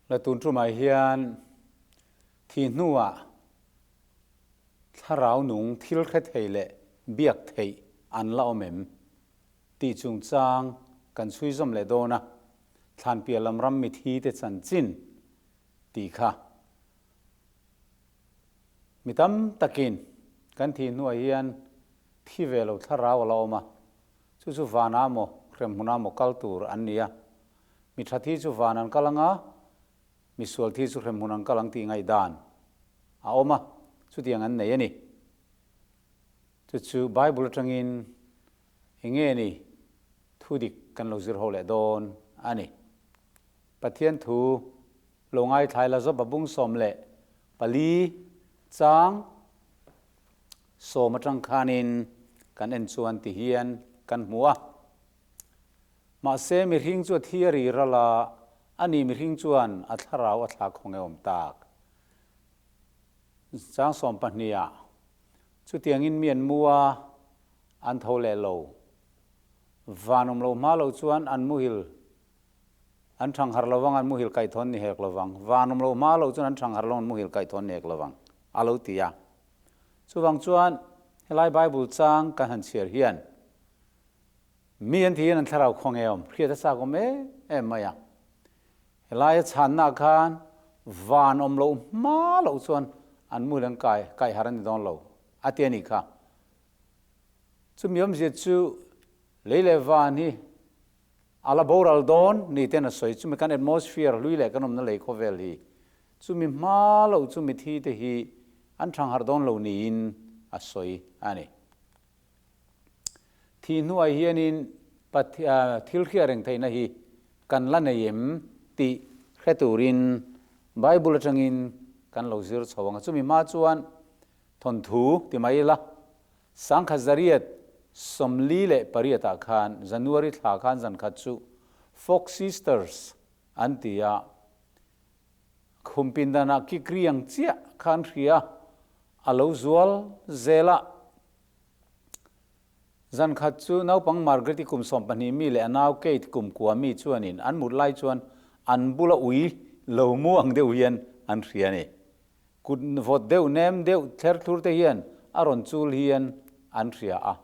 La tun tumah hian thi hnuah thlarau nung thil hre thei leh biak theih an la awm em tih chungchang kan chhui zawm leh dawn a, thlanpiah lam ram mithi te chanchin tih kha mi tam takin kan thih hnuah hian thi ve lo thlarau a la awm a, chu chu vanah maw hremhmunah maw kal tur an ni a, Mi tha thi chu van an kal ang a, mi sual thi chu hremhmun an kal ang tih ngaihdan a awm a, chutiang an nei a ni. Chu chu Bible atangin eng nge ni thu dik kan lo zir ho leh dawn a ni. Pathian thu lo ngaithlai la zawp a bung 14 chang sawm atang khanin kan en chuan ti hian kan hmu a. Mahse, mihring chu a thi a ri ral a, ani mihring chuan a thlarau a thlak khawng e awm tak. Chang 12 ah chutiangin mi an mu a, an tho leh lo. Van awm lo hma lo chuan an muhil an thang harh lovang, an muhil kaih thawn ni hek lovang. Van awm lo hma lo chuan an thang harh lo, an muhil kaih thawn ni hek lovang, a lo ti a. Chuvang chuan helai Bible chang kan han chhiar hian, Mi an thiin an thlarau khaw nge awm hriat a chak awm em em mai a. Helaia chhanna khan van awm loh hma loh chuan an muhil an kai kaih har a ni dawn lo a ti a nih kha. Chumi awmzia chu lei leh van hi a la boral dawn ni ten a sawi. Chumi kan atmosphere hlui leh kan awmna lei khawvel hi chumi hma loh chu mithi te hi an thangharh dawn lo niin a sawi a ni. Thih hnuai hianin thil hriat reng theihna hi kan la nei em tih hre turin Bible atangin kan lo zir chho ang a. Chumi hma chuan thawnthu ti mai ila, 1948 ah khan January thla khan zan khat chu Fox Sisters an ti a, khum pindanah kikri ang chiah khan hria a lo zual zel a. Zan khat chu naupang Margaret-i kum 12 mi leh a nau Kate kum kua mi chuanin an mut lai chuan an bula ui lo mu ang deuh hian an hria a ni. Kut vawt deuh nem deuh thler thlur te hian a rawn chul hian an hria a.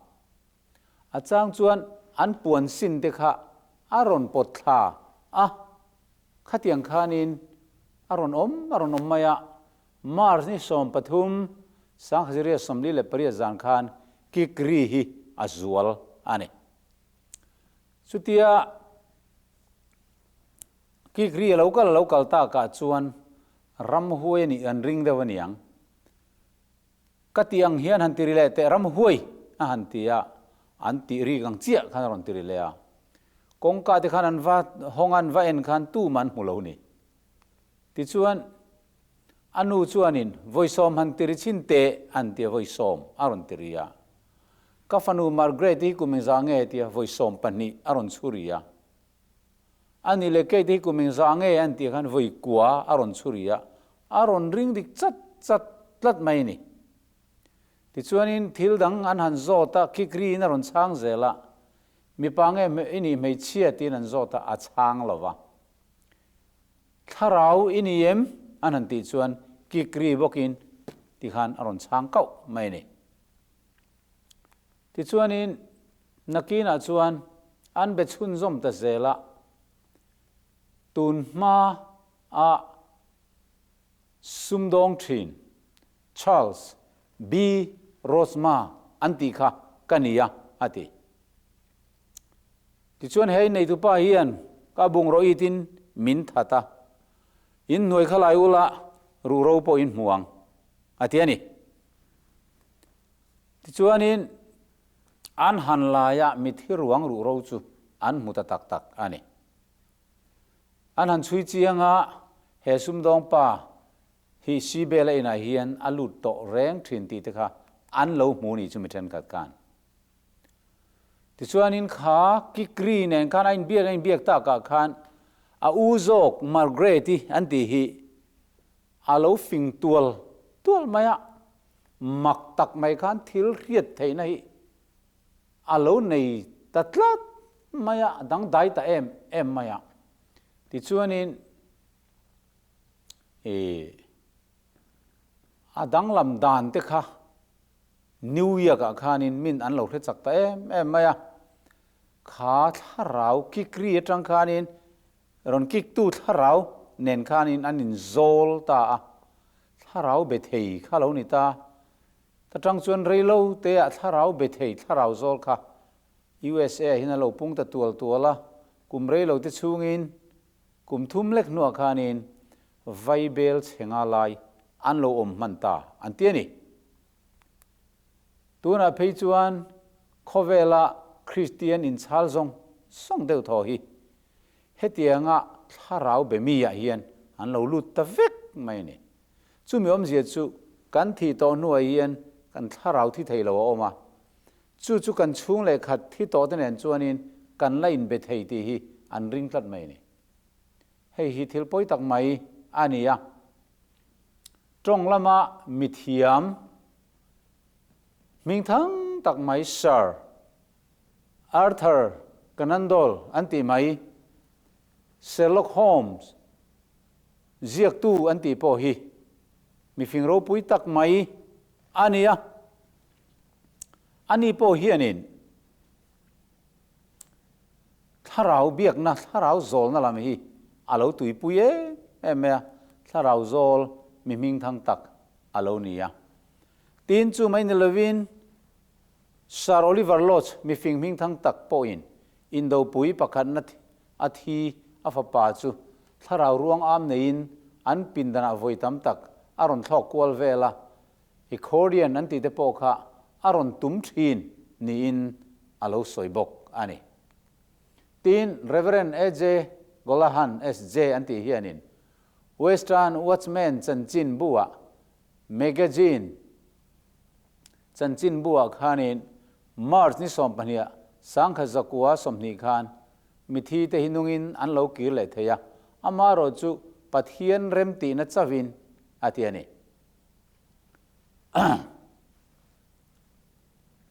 A chang chuan an puan sin te kha a rawn pawt thla a, khatiang khanin a rawn awm a rawn awm mai a. March ni 13, 1948 zan khan Kikri hi a zual a ni. Chutia Kikri a lo kal a lo kal takah chuan ramhuai a nih an ring deuh a niang. Ka tih ang hian han ti ri leh teh ramhuai a han ti a, an tih rik ang chiah khan a rawn ti ri leh a. Kawngka te khan an va hawng a, an va en khan tumah an hmu lo ni. Tichuan, a nu chuanin, Vawi sawm han ti ri chhin teh, an ti a, vawi sawm a rawn ti ri a. Ka fanu Margaret hi kum engzah nge? ti a, vawi 12 a rawn chhu ri a. A ni leh Kate hi kum engzah nge? an tih khan vawi kua a rawn chhu ri a, a rawn ring dik chat chat tlat mai a ni. Tichuanin thil dang an han zawt a, Kikriin a rawn chhang zel a, Mipa nge i nih hmeichhia? tiin an zawt a, a chhang lo va. Thlarau i ni em? An han tih chuan kikri bawkin tikhan a rawn chhang kauh mai a ni. Tichuanin nakinah chuan an be chhunzawm ta zel a, tun hma a sumdawng thin Charles B. Rosma an tih kha ka ni a, a ti. Tichuan hei neitupa hian ka bungraw itin min that a, in hnuai kha lai ula ruhro pawh in hmu ang, a ti a ni. Tichuanin an han laia mithi ruang ruhro chu an hmu ta tak tak a ni. An han chhui chiang a, he sumdawng pa hi Sibel-a inah hian a lut tawh reng thin tih te kha an lo hmu ni chu mi thenkhat khan. Tichuanin kha Kikri nen khan a inbiak a inbiak takah khan a u zawk Margaret-i an tih hi a lo fing tual tual mai a, mak tak mai khan thil hriat theihna hi a lo nei ta tlat mai a, dangdai ta em em mai a. Tichuanin. I a danglam dan te kha New York ah khanin min an lo hre chak ta em em mai a. Kha thlarau kik ri atang khanin rawn kik tu thlarau nen khanin an inzawl ta a. Thlarau be thei kha lo ni ta. Ta tang chuan rei lo te ah thlarau be thei thlarau zawl kha USA ah hian a lo pung ta tual tual a. Kum rei lo te chhungin Kum thum lek hnuah khanin Vaibel chhe nga lai an lo awm hman ta an ti a ni. Tunah phei chuan khawvela Kristian inchhal zawng zawng deuh thaw hi hetianga thlarau be mi ah hian an lo lut ta vek mai a ni. Chumi awmzia chu kan thih tawh hnuah hian kan thlarau thi thei lo a awm a, Chu chu kan chhung leh khat thi tawh te nen chuanin kan la inbe thei tih hi an ring tlat mai a ni. Hei hi thil pawi tak mai a ni a. Tawng lama mithiam hming thang tak mai Sir Arthur Conan Doyle an tih mai, Sherlock Holmes ziaktu an tih pawh hi mifing ropui tak mai a ni a. Ani pawh hianin thlarau biakna, thlarau zawlna lam hi a lo tuipui em em mai a, thlarau zawl mi hmingthang tak a lo ni a. Tin, chu mai ni lovin Sir Oliver Lodge mi fing hmingthang tak pawhin indopui pakhatna a thi a fapa chu thlarau ruang am neiin an pindanah vawi tam tak a rawn thlawk kual vel a, Accordion an tih te pawh kha a rawn tum thin niin a lo sawi bawk a ni. Tin, Rev. AJ Golahan SJ an tih hianin Western Watchman chanchin buah magazine chanchin buah khanin March ni 12 1920 khan mithi te hi nungin an lo kir leh thei a, amaherawhchu Pathian remtihna chauhin a ti a ni.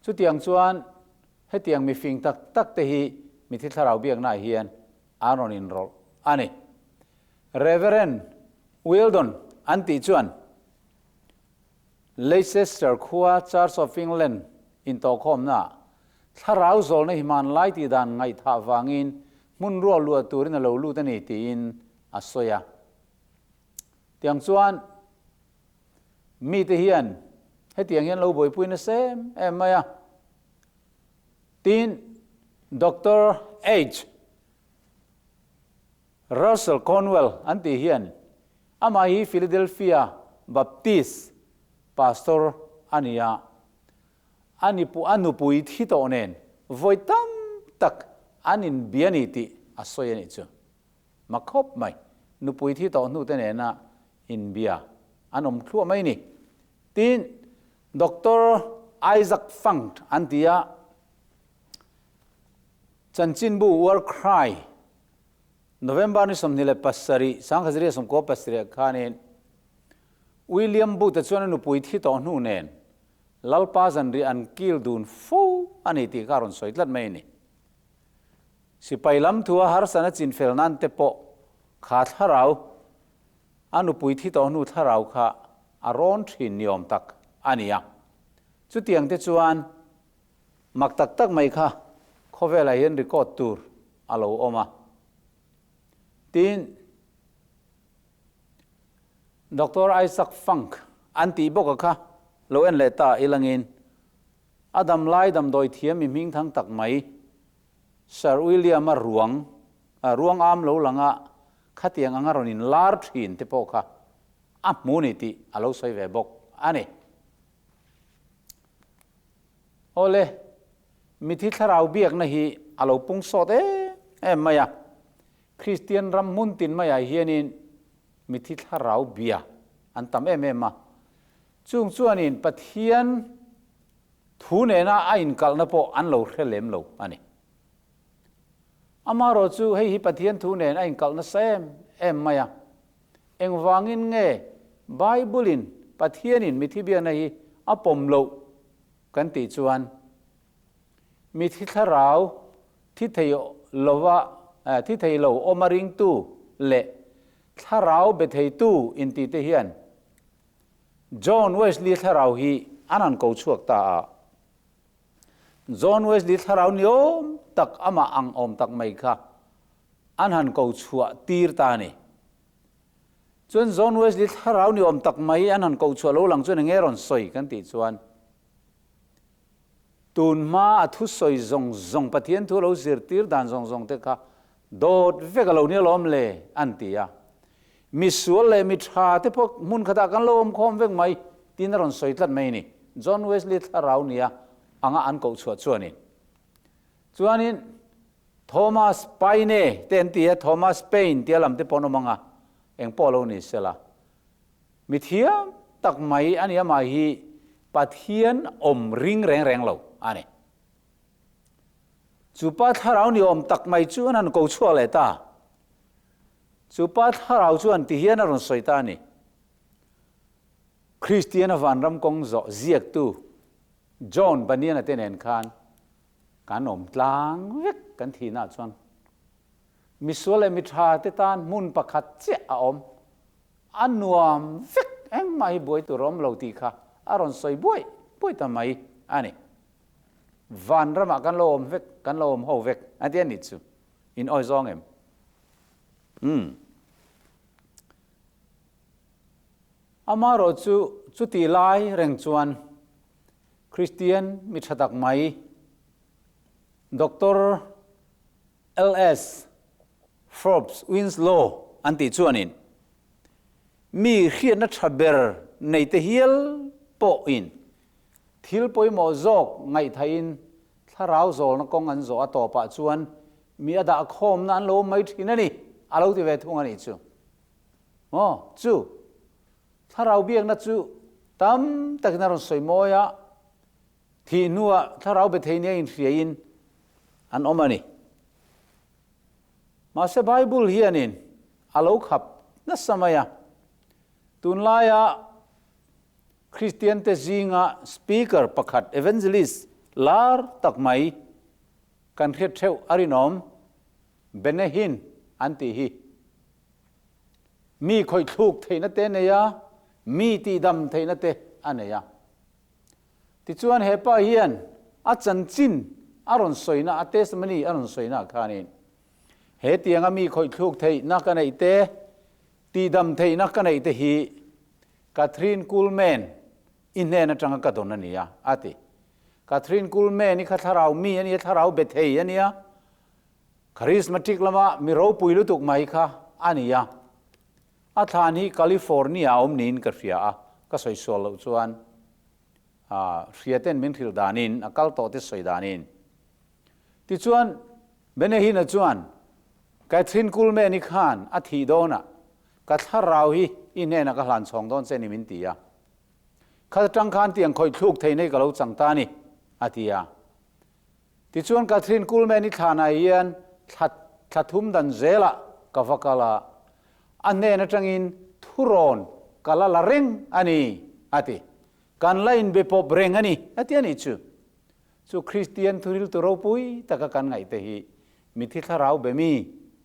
Chutiang chuan hetiang mifing tak tak te hi mithi thlarau biaknaah hian an rawn inrawlh a ni. Reverend Wildon an tih chuan Leicester khua Church of England intawhkhawmnaah thlarau zawlna hi hmanlai tih dan ngaihthah vangin hmun ruah luah turin a lo lut a ni tiin a sawi a. Tiang chuan mite hian hetiang hian lo buaipui nasa em em mai a. Tin, Doctor H. Russell Conwell an tih hian amah hi Philadelphia Baptist pastor a ni a, a nupui thi tawh nen vawi tam tak an inbia ni tih a sawi a nih chu. Ma khawp mai, nupui thi tawh hnute nena inbia an awm thluah mai ni. Tin, Doctor Isaac Funk an ti a, chanchinbu War Cry, November ni 27, 1997 khanin William Booth-a chuan a nupui thi tawh hnu nen Lalpa zanriah an kil dun fo a ni tih kha a rawn sawi tlat mai a ni. Sipai lam thua harsana chinfel nan te pawh kha thlarau, a nupui thi tawh hnu thlarau kha a rawn thin ni awm tak a ni a. Chutiang te chuan mak tak tak mai kha khawvelah hian record tur a lo awm a. Tin, Doctor Isaac Funk an tih bawk a kha lo en leh ta ilangin a damlai damdawi thiam mi hmingthang tak mai Sir William-a ruang, ruang am lo langa khatiang anga rawn inlar thin te pawh kha a hmu ni tih a lo sawi ve bawk a ni. Awle, mithi thlarau biakna hi a lo pung sawt em em mai a, Kristian ram hmun tin maiah hianin mithi thlarau bia an tam em em a, chung chuanin Pathian Thu nena a inkalhna pawh an lo hre lem lo a ni. Amaherawh chu hei hi Pathian thu nen a inkalh nasa em em mai a. Engvangin nge Bible-in Pathianin mithi biakna hi a pawm loh kan tih chuan mithi thlarau thi thei lova thi thei lo awm a ringtu leh Thlarau be theitu inti te hian John Wesley thlarau hi an han ko chhuak ta a. John Wesley thlarau ni awm tak amah ang awm tak mai kha an han ko chhuah tir ta a ni. Chuan John Wesley thlarau ni awm tak mai an han ko chhuah lo lang chuan enge rawn sawi kan tih chuan tun hma a thusawi zawng zawng Pathian thu lo zirtir dan zawng zawng te kha dawt vek a lo nia lawm le an ti a. Misual leh mi tha te pawh hmun khatah kan lo awm khawm vek mai tiin a rawn sawi tlat mai a ni. John Wesley thlarau nia anga an koh chhuah chuanin chuanin Thomas Paine te an ti a, Thomas Paine tia lam te pawh an awm ang a, eng pawh lo ni sela. Mi thiam tak mai a ni amah hi Pathian awm ring reng reng lo a ni. Chu pa thlarau ni awm tak mai chu an han ko chhuak leh ta. Chu pa thlarau chuan ti hian a rawn sawi ta a ni. Kristiana vanram kawng zawh ziaktu John Bunyan-a te nen khan Kan awm tlang vek kan thihna chuan misual leh mitha te tan hmun pakhat chiah a awm. A nuam vek engmah hi buai tur a awm lo tih kha a rawn sawi buai buai ta mai a ni. Van ramah kan lo awm vek, kan lo awm ho vek a ti a nih chu. In awi zawng em? Umm. Amaherawh chu chutih lai reng chuan Kristian mi tha tak mai Doctor LS Forbes Winslow an tih chuanin mi hriatna tha ber nei te hial pawhin thil pawimawh zawk ngaihthahin thlarau zawlna kawng an zawh a tawpah chuan mi a dahkhawmna an lo awm mai thin a ni a lo ti ve thung a nih chu. Maw chu Thlarau biakna chu tam takin a rawn sawi mawi a, thih hnuah thlarau be thei nia inhriaiin an awm a ni. Mahse Bible hianin a lo khap nasa mai a, tunlaia Kristiante zinga speaker pakhat evangelist lar tak mai kan hriat theuh a rinawm Benehin an tih hi. Mi khawih thluk theihna te a nei a, mi tihdam theihna te a nei a. Tichuan he pa hian a chanchin a rawn sawina, a testimony a rawn sawina ah khanin he tianga mi khawih thluk theihna ka neih te, tihdam theihna ka neih te hi Kathryn Kuhlman i hnen atanga ka dawn a ni a, a ti. Kathryn Kuhlman i kha thlarau mi a ni a, thlarau be thei a ni a. Charismatic lama mi ropui lutuk mai kha a ni a, a thlan hi California a awm niin ka hria a, ka sawi sual loh chuan hria ten min hrilh danin, a kal tawh te sawi danin. Tichuan, Benehina chuan, Kathryn Kuhlman-i khan a thih dawnah ka thlarau hi i hnenah ka hlan chhawng dawn che ni min ti a. Kha atang khan tiang khawih thluk theih nei ka lo chang ta a ni, a ti a. Tichuan Kathryn Kuhlman i thlanah hian thla thla thum dan zelah ka va kal a, a hnen atangin thurawn ka la la reng a ni, a ti. Kan la inbe pawp reng a ni, a ti a nih chu. Chu Kristian thuriltu ropui taka kan ngaihte hi mithi thlarau be mi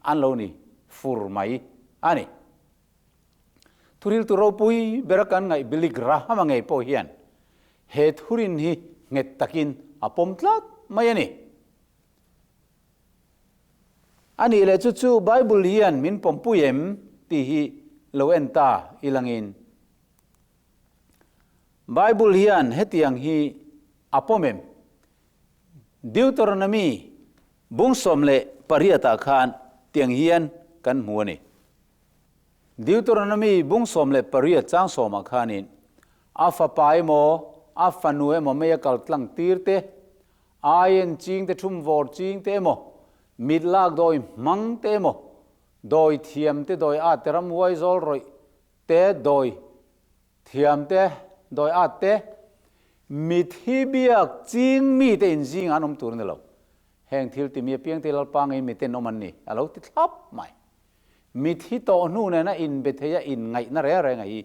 an lo ni fur mai a ni. Thuriltu ropui bera kan ngaih Billy Graham-a ngei pawh hian he thurin hi nghet takin a pawm tlat mai a ni. A nih leh chu chu Bible hian min pawmpui em tih hi lo en ta i langin Bible hian hetiang hi a pawm em? Deuteronomy bung 18 ah khan tiang hian kan hmu a ni. Deuteronomy bung 18 chang sawmah khanin a fapa emaw, a fanu emaw mei a kal tlang tir te, aien ching te thum vawr ching te emaw, mit lak dawi hmang te emaw, dawi thiam te dawi at te ramhuai zawl rawih te dawi thiam te dawi at te, mithi biak ching mi te inzingah an awm tur a ni lo. Heng thil timi apiang te Lalpa ngei miten awm an ni, a lo ti thlap mai. Mithi tawh hnu nena inbe thei a inngaihna reng reng a hi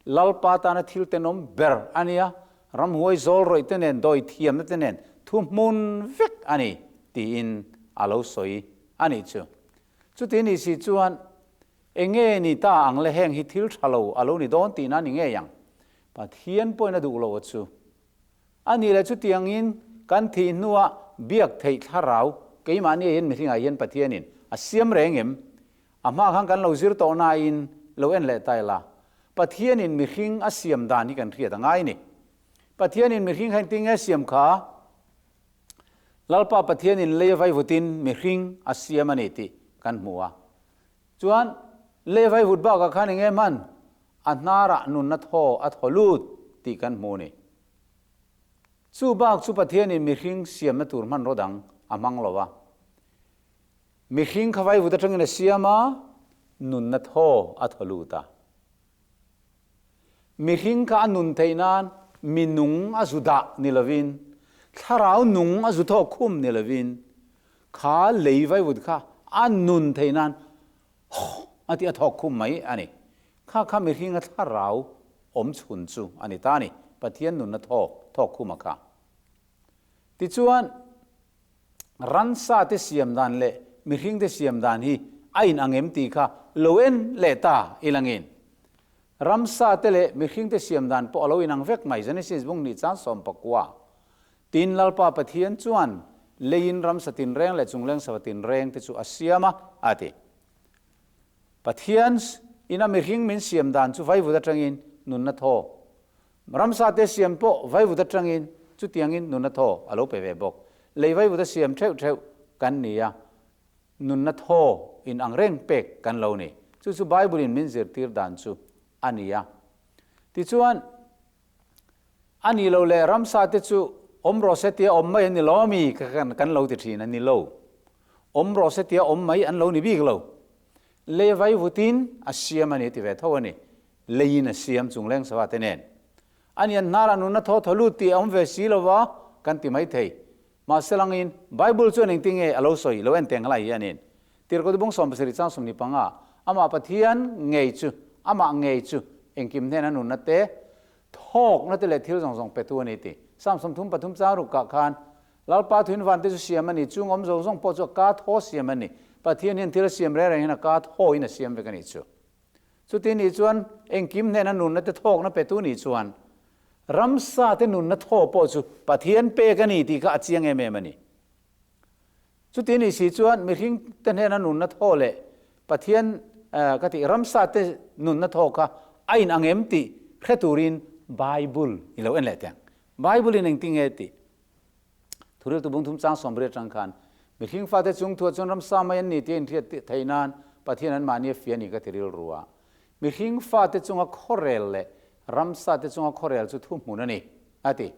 Lalpa tana thil tenawm ber a nia, ramhuai zawl rawih te nen dawi thiamna te nen thu hmun vek a ni tiin a lo sawi a nih chu. Chuti ni si chuan Enge ni ta ang le heng hi thil tha lo a lo ni dawn tihna a ni ngei ang. Pathian pawhin a duh lo a chu. A nih leh chutiangin kan thih hnua biak theih thlarau keimahni ah hian mihringah hian Pathianin a siam reng em? A hma khan kan lo zir tawh nain lo en leh ta ila. Pathianin mihring a siam dan hi kan hriat a ngai ni. Pathianin mihring kha engtin nge siam kha? Lalpa Pathianin lei vaivutin mihring a siam a ni tih kan hmu a. Chuan lei vaivut bakah khan enge hman? A hnarah nunna thaw a thaw lut tih kan hmu a ni. Chu bak chu Pathianin mihring siamna tur hmanraw dang a hmang lo a. Mihring kha vaivut atangin a siam a, nunna thaw a thaw lut a. Mihring kha a nun theih nan mi nung a zu dah ni lovin, thlarau nung a zu thawk khum ni lovin, kha lei vaivut kha a nun theih nan haw a tih a thawk khum mai a ni. Kha kha mihringa thlarau awm chhun chu a ni ta a ni, Pathian nunna thawk thawk khum a kha. Tichuan, Ransa te siam dan leh mihring te siam dan hi a in ang em tih kha lo en leh ta i langin. Ramsa te leh mihring te siam dan pawh a lo inang vek mai Genesis bung nih chang 19. Tin Lalpa Pathian chuan leiin ramsa tinreng leh chungleng sava tinreng te chu a siam a, a ti. Pathian ina mihring min siam dan chu vaivut atangin nunna thaw Ramsa te siam pawh vaivut atangin chutiangin nunna thaw a lo pe ve bawk. Lei vaivut a siam theuh theuh kan ni a, nunna thaw in ang reng pek kan lo ni. Chu chu Bible in min zirtir dan chu a ni a. Tichuan, a ni lo leh ramsa te chu awm rawh se tia awm mai an ni lo ami ka kan lo ti thin a ni lo. Awm rawh se tia awm mai an lo ni bik lo. Lei vaivutin a siam a ni ti ve tho a ni. Leiin a siam chung leng sava te nen. A nian hnarah nunna thaw thaw lut tih a awm ve si lo va kan ti mai thei. Mahse langin Bible chuan engtin nge a lo sawi lo en teng hlai hianin Tirhkoh bung 70 chang 25 amah Pathian ngei chu amah ngei chu engkim hnena nunna te thawkna te leh thil zawng zawng petu a ni ti. Psalm 33 chang rukah khan Lalpa thuin van te chu siam a ni, chung awm zo zawng pawh chu a ka thaw siam a ni. Pathian hian thil a siam reng reng hian a ka thawin a siam vek a nih chu. Chuti nih chuan engkim hnena nunna te thawkna petu nih chuan ramsa te nunna thaw pawh chu Pathian pek a ni tih kha a chiang em em a ni. Chuti nih si chuan mihring te hnena nunna thaw leh Pathian ka tih ramsa te nunna thaw kha a in ang em tih hre turin Bible i lo en leh teh ang. Bible in engtinge tih? Thuriltu bung thum chang 80 atang khan mihring fate chung thuah chuan ramsa mai an ni tih a inhriat theih nan Pathian anmahni a fia a ni ka ti rilru a. Mihring fate chunga khawrel leh ramsa te chunga khawrel chu thuhmun a ni, a ti.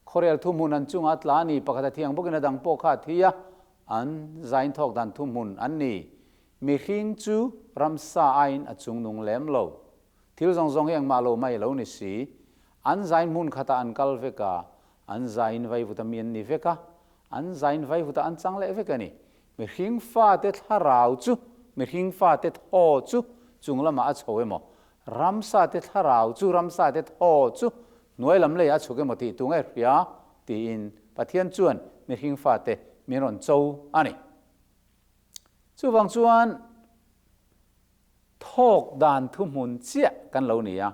Khawrel thuhmun an chunga a tla a ni, pakhat a thiang bawkin a dang pawh kha a thi a, an zain thawk dan thuhmun an ni. Mihring chu ramsa aiin a chungnung lem lo. Thil zawng zawng hi engmah lo mai lo ni si. An zain hmun khatah an kal vek a, an zain vaivuta mi an ni vek a, an zain vaivuta an chang leh vek a ni. Mihring fate thlarau chu, mihring fate thaw chu chung lamah a chho emaw, ramsate thlarau chu, ramsate thaw chu hnuai lam leiah a chhuk emaw tih tu nge hria? tiin Pathian chuan mihring fate min rawn cho a ni. Chuvang chuan Thawk dan thuhmun chiah kan lo ni a,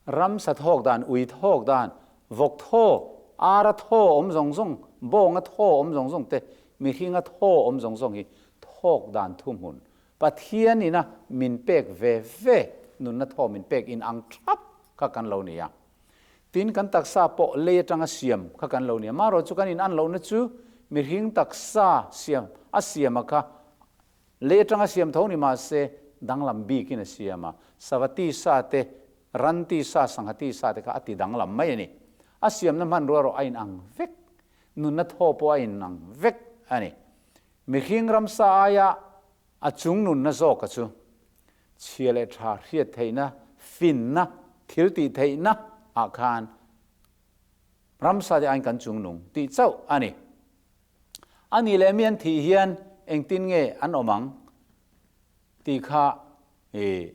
ramsa thawk dan, ui thawk dan, vawk thaw, ara thaw awm zawng zawng, bawnga thaw awm zawng zawng te, mihringa thaw awm zawng zawng hi thawk dan thuhmun, Pathian ina min pek ve ve nunna thaw min pek in ang thap kha kan lo ni a. Tin, kan taksa pawh lei atanga siam kha kan lo ni a. Marawh chu kan in an lohna chu mihring taksa siam a siam a kha Lei atanga siam tho ni mahse danglam bikin a siam a, sava tisa te, ran tisa, sangha tisa te kha a ti danglam mai a ni. A siamna hmanrua erawh a inang vek, nunna thaw pawh a inang vek a ni. Mihring ramsa aia a chung nunna zawka chu chhia leh tha hriat theihna, finna, thil tih theihna ah khan ramsa te aiin kan chung nung tih chauh a ni. A nih leh mi an thih hian engtin nge an awm ang tih kha i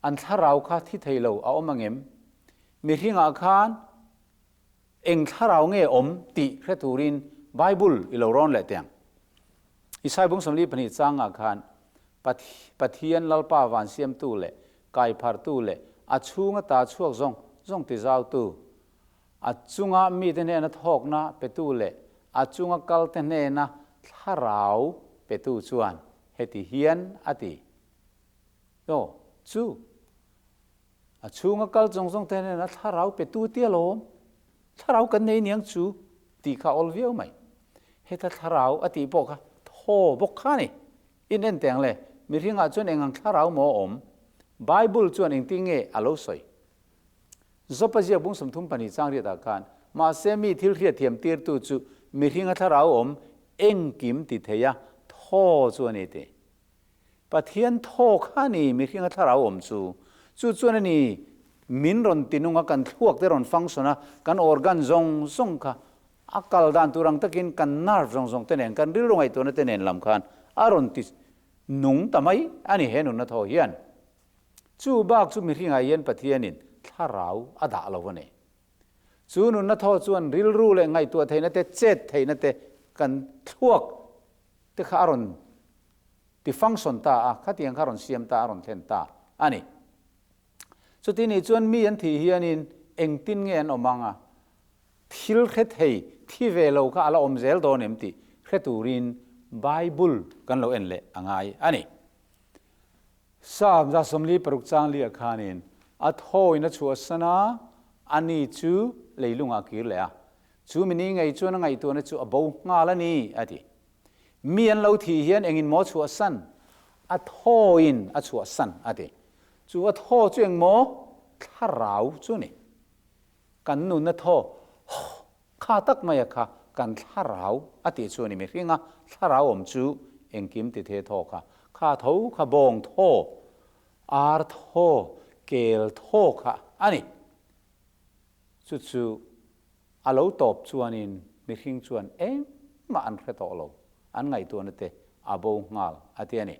an thlarau kha thi thei lo a awm angem? Mihringah khan eng thlarau nge awm tih hre turin Bible i lo rawn leh teh ang. Isai bung 42 changah khan. Pathian Lalpa van siamtu leh kaiphartu leh a chhunga ta chhuak zawng zawng tizautu, a chunga mite hnena thawkna petu leh a chunga kalte hnena thlarau petu chuan heti hian a ti. Aw, chu a chhunga kal zawng zawng te hnena thlarau petu tia lawm, thlarau kan nei niang chu tih kha awl viau mai. Heta thlarau a tih pawh kha thaw bawk kha a ni. In en teng le, mihringah chuan eng ang thlarau maw a awm? Bible chuan engtin nge a lo sawi? Zopa ziak bung 32 chang riatah khan, Mahse mi thil hriatthiam tirtu chu mihringa thlarau awm engkim ti theia thaw chu a ni ti. Pathian thaw kha a ni mihringa thlarau awm chu. Chu chuan a ni min rawn tinung a, kan thluak te rawn function a, kan organ zawng zawng kha a kal dan tur ang takin kan nerve zawng zawng te nen, kan rilru ngaihtuahna te nen lam khan a rawn ti nung ta mai a ni he nunna thaw hian. Chu bak chu mihringah hian Pathianin thlarau a dah lo a ni. Chu nunna thaw chuan rilru leh ngaihtuah theihna te, chet theihna te, kan thluak te kha a rawn ti function ta a, khatiang kha a rawn siam ta, a rawn thlen ta a ni. Chuti nih chuan mi an thih hianin engtin nge an awm ang a, thil hre thei, thi ve lo kha a la awm zel dawn em tih hre turin Bible kan lo en leh a ngai a ni. Psalm 46 chang liah khanin a thawin a chhuahsan a, ani chu leilungah a kir leh a, chu mini ngei chuan a ngaihtuahna chu a bo nghal a ni, a ti. Mi an lo thih hian engin maw chhuahsan? A thawin a chhuahsan, a ti. Chu a thaw chu eng maw? Thlarau chu a ni. Kan nunna thaw kha tak maia kha kan thlarau a tih chu a ni. Mihringa thlarau awm chu engkim ti the thaw kha. Kha tho kha bawng thaw, ar thaw, kel thaw kha a ni. Chu chu a lo tawp chuanin mihring chuan engmah an hre tawh lo, an ngaihtuahna te a bo nghal a ti a ni.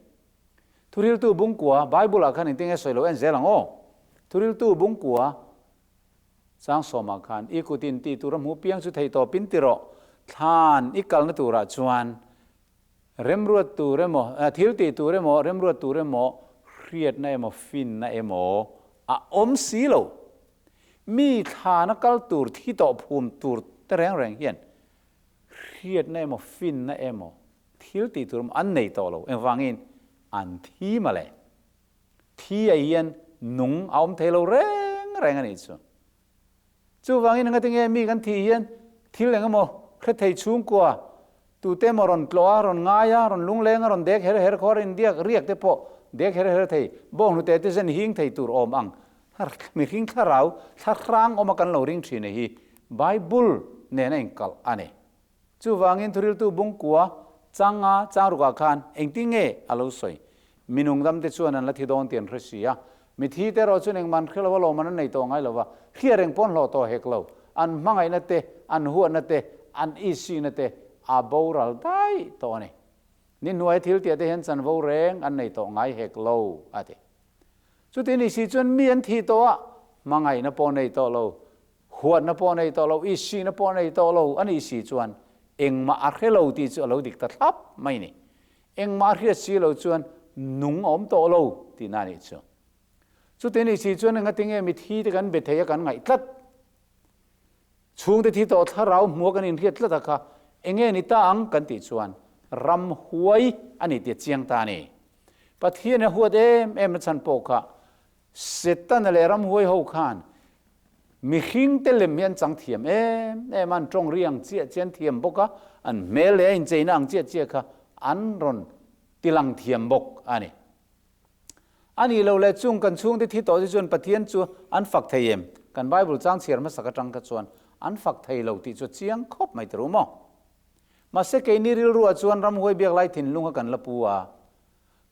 Thuriltu bungkua, Bible-ah khan engtin nge sawi lo en zel ang aw. Thuriltu bungkua chang sawmah khan i kutin tih tur a hmuh piang chu thei tawpin ti rawh, thlan i kalna turah chuan remruat tur emaw, thil tih tur emaw, remruat tur emaw, hriatna emaw, finna emaw a awm si lo. Mi thlana kal tur thi tawh phum tur te reng reng hian hriatna emaw, finna emaw, thil tih tur emaw an nei tawh lo. Engvangin? An thi mah le. Thi ah hian nung a awm thei lo reng reng a nih chu. Chuvangin engati nge mi kan thih hian thil eng emaw hre thei chhungkua tute emaw rawn tlawh a, rawn ngai a, rawn lungleng a, rawn dek her her khaw a, rawn diak riak te pawh dek her her thei, bawnghnute te zen hing thei tur awm ang. Mihring thlarau thlahrang awma kan lo ring thin hi Bible nen a inkalh a ni. Chuvangin thuriltu bungkua changa changrukah khan engtin nge a lo sawi? Mi nungdam te chuan an la thi dawn tih an hre si a, mi thi te erawh chuan engmah an hre lo a, lawmman an nei tawh ngai lo va, hria reng pawn hlawh tawh hek lo. An hmangaihna te, an huatna te, an isina te a boral daih tawh a ni. Ni hnuaia thil tiah te hian chanvo reng an nei tawh ngai hek lo, a ti. Chuti ni si chuan mi an thih tawh a, hmangaihna pawh nei tawh lo, Huatna pawh nei tawh lo, isina pawh nei tawh lo a nih si chuan engmah a hre lo tih chu a lo dik ta thlap mai ni. Engmah a hriat si lo chuan nung a awm tawh lo tihna a nih chu. Chuti nih si chuan engati nge mithi te kan be thei a kan ngaih tlat? Chhungte thi tawh thlarau hmua kan inhriat tlat a kha enge ni ta ang kan tih chuan ramhuai a ni tih a chiang ta a ni. Pathian a huat em em na chhan pawh kha Setana leh ramhuai ho khan mihring te lem hi an chang thiam em em a, an tawng ri ang chiah chiah an thiam bawk a, an hmel leh a incheina ang chiah chiah kha an rawn tilang thiam bawk a ni. A nih loh leh chung kan chhungte thi tawh te chuan Pathian chu an fak thei em? Kan Bible chang chhiar hmasak atang kha chuan an fak thei lo tih chu a chiang khawp mai ta ru maw? Mahse keini rilruah chuan ramhuai biak lai thinlung kha kan la pu a,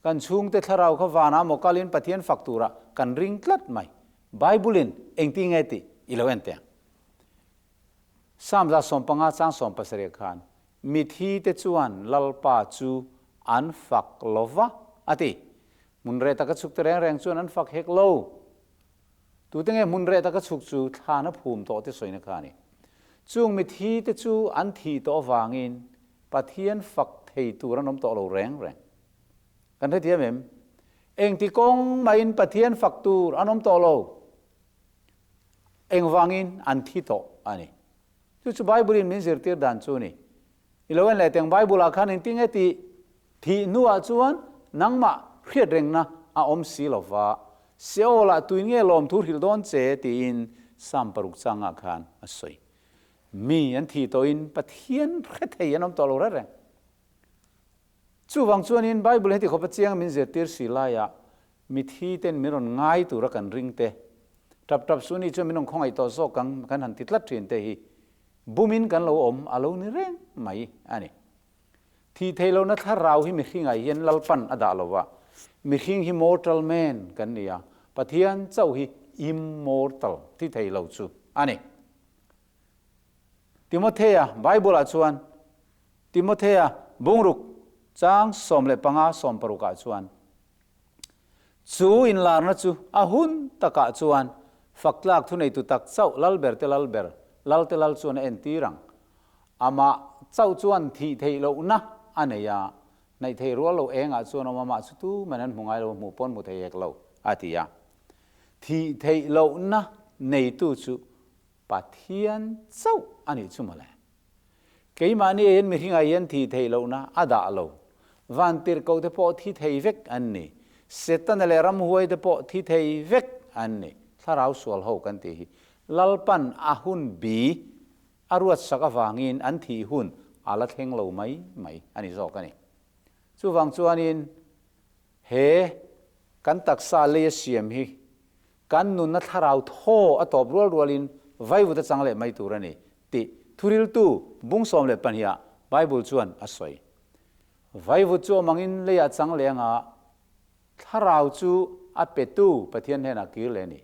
Kan chhungte thlarau kha vanah maw kalin Pathian fak turah kan ring tlat mai. Bible-in engti nge tih i lo en teh ang. Psalm 15 chang 17 khan, Mithi te chuan Lalpa chu an fak lo va, a ti. Hmun reh taka chhuk te reng reng chuan an fak hek lo. Tute nge hmun reh taka chhuk chu thlan a phum tawh te sawina kha a ni. Chung mithi te chu an thih tawh avangin Pathian fak thei tur an awm tawh lo reng reng. Kan hrethiam em? Engti kawng mahin Pathian fak tur an awm tawh lo. Engvangin an thi tawh a ni. Chu chu Bible-in min zirtir dan chu a ni. I lo en leh teng Bible-ah khan engtin nge tih thih hnuah chuan nangmah hriat rengna a awm si lo va, Seol-ah tuin nge lawmthu hrilh dawn che tiin Psalm paruk changah khan a sawi. Mi an thih tawhin Pathian hre thei an awm tawh lo reng reng. Chuvang chuanin Bible heti khawpa chiang min zirtir si laiah mithi ten min rawn ngai tura kan ring te, tap tap su ni chuan min rawn khawngaih tawh zawk ang kan han ti tlat thin te hi bumin kan lo awm a lo ni reng mai a ni. Thih theih lohna thlarau hi mihringah hian Lalpan a dah lo va, mihring hi mortal man kan ni a, Pathian chauh hi immortal, thi thei lo chu a ni. Timothea Bible-ah chuan Timothea bungruk chang 15 16 ah chuan, Chu inlarna chu a hun takah chuan faktlak thuneitu tak chauh Lalber te Lalber, Lalte Lal chuan a entir ang. Amah chauh chuan thih theih lohna a nei a, hnaih thei rual lo engah chuan awm amah chu tuman an hmu ngai lo, hmuh pawn hmu thei hek lo, a ti a. Thih theih lohna neitu chu Pathian chauh a nih chu mawle. Keimahni hian mihringah hian thih theih lohna a dah lo. Vantirhkoh te pawh thi thei vek an ni. Setana leh ramhuai te pawh thi thei vek an ni. Thlarau sual ho kan tih hi Lalpan a hun bi a ruatsak avangin an thih hun a la thleng lo mai mai a ni zawk a ni. Chuvang chuanin he kan taksa leia siam hi Kan nunna thlarau thaw a tawp rual rualin vaivut a chang leh mai tur a ni tih thuriltu bung 12 ah Bible chuan a sawi. Vaivut chu awm angin leiah chang leh anga thlarau chu a petu Pathian hnenah kir leh a ni.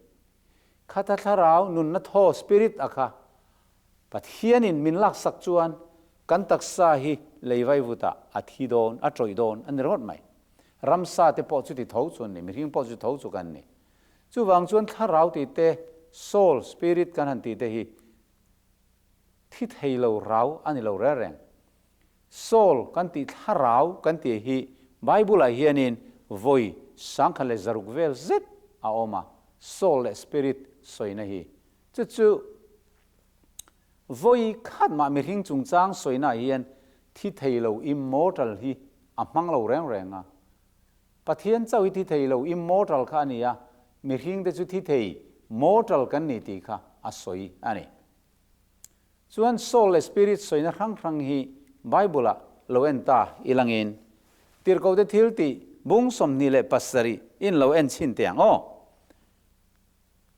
Khata thlarau nunna thaw, spirit, a kha Pathianin min laksak chuan kan taksa hi lei vaivutah a thi dawn, a tawih dawn a ni ringawt mai. Ramsa te pawh chuti tho chu an ni, mihring pawh chuti tho chu kan ni. Chuvang chuan thlarau tih te, soul, spirit kan han tih te hi thi thei lo rau a ni lo reng reng. Soul kan tih thlarau kan tih hi Bible ah hianin vawi 1106 vel zet a awm a, soul leh spirit sawina hi. Chu chu vawi khat mah mihring chungchang sawina ah hian thi thei lo immortal hi a hmang lo reng reng a. Pathian chauh hi thi thei lo, immortal, kha a ni a, mihringte chu thi thei, mortal, kan ni tih kha a sawi a ni. Chuan soul leh spirit sawina hrang hrang hi Bible-ah lo en ta i langin Tirhkohte thil tih bung 27 in lo en chhin teh ang aw.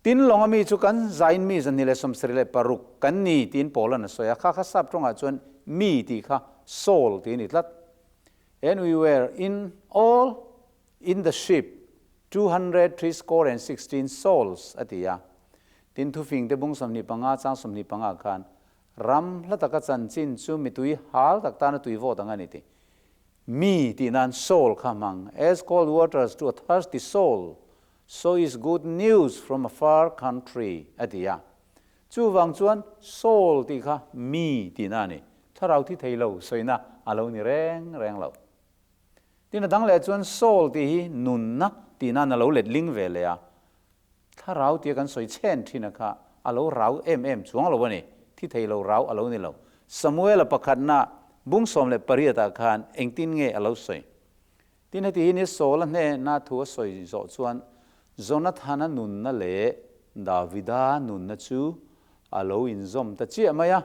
Tin lawnga mi chu kan zain mi 276 kan ni tiin Paula'n a sawi a, kha kha sap tawngah chuan mi tih kha soul tih a ni tlat. And we were in all in the ship 216 souls a ti a. Tin thufing te bung 25 chang 25 khan ram hla taka chanchin chu mitui hal tak tana tui vawt ang a ni ti. Mi tih nan soul kha hmang, as cold waters to a thirsty soul, so is good news from a far country a ti a. Chuvang chuan soul tih kha mi tihna a ni. Thlarau thi thei lo sawina a lo ni reng reng lo. Tin a dang leh chuan soul tih hi nunna tihnain a lo let ling ve leh a. Thlarau tia kan sawi chhen thin a kha a lo rau em em chuang lo a ni. Thi thei lo rau a lo ni lo. Samuela pakhatna bung 18 ah khan engtin nge a lo sawi? Tin heti hi ni Saul-a hnena thu a sawi zawh chuan Jonathana nunna leh Davida nunna chu a lo inzawm ta chiah mai a.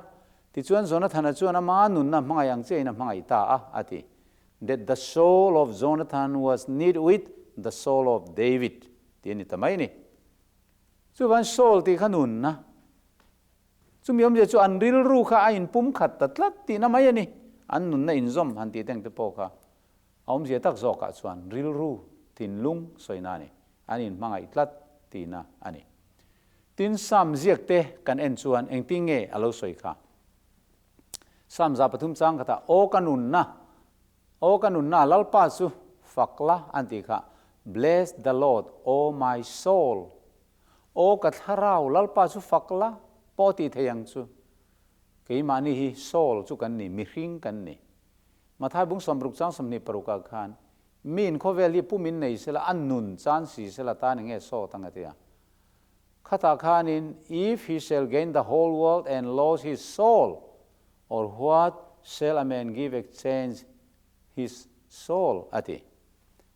Tichuan Jonathana chuan ama nunna hmangaih ang chiahin a hmangaih ta a, a ti. That the soul of Jonathan was knit with the soul of David tih a ni ta mai a ni. Chuvan soul tih kha nunna, chumi awmzia chu an rilru kha a inpumkhat ta tlat tihna mai a ni. An nunna inzawm han tih teng te pawh kha A awmzia tak zawkah chuan rilru, thinlung sawina a ni. An inhmangaih tlat tihna a ni. Tin, Psalm ziak te kan en chuan engtin nge a lo sawi kha? Psalm 103 chang khatah, Aw ka nunna, aw ka nunna, Lalpa chu fak la an tih kha, Bless the Lord, O my soul. Aw ka thlarau, Lalpa chu fak la, pawh tih thei ang chu. Keimahni hi soul chu kan ni, mihring kan ni. Mathai bung 60 chang 26 ah khan. Miin khawvel hi pumin nei sela, a nun chan si sela tan enge sawt ang a ti a. Khatah khanin, If he shall gain the whole world and lose his soul, or what shall a man give exchange his soul? a ti.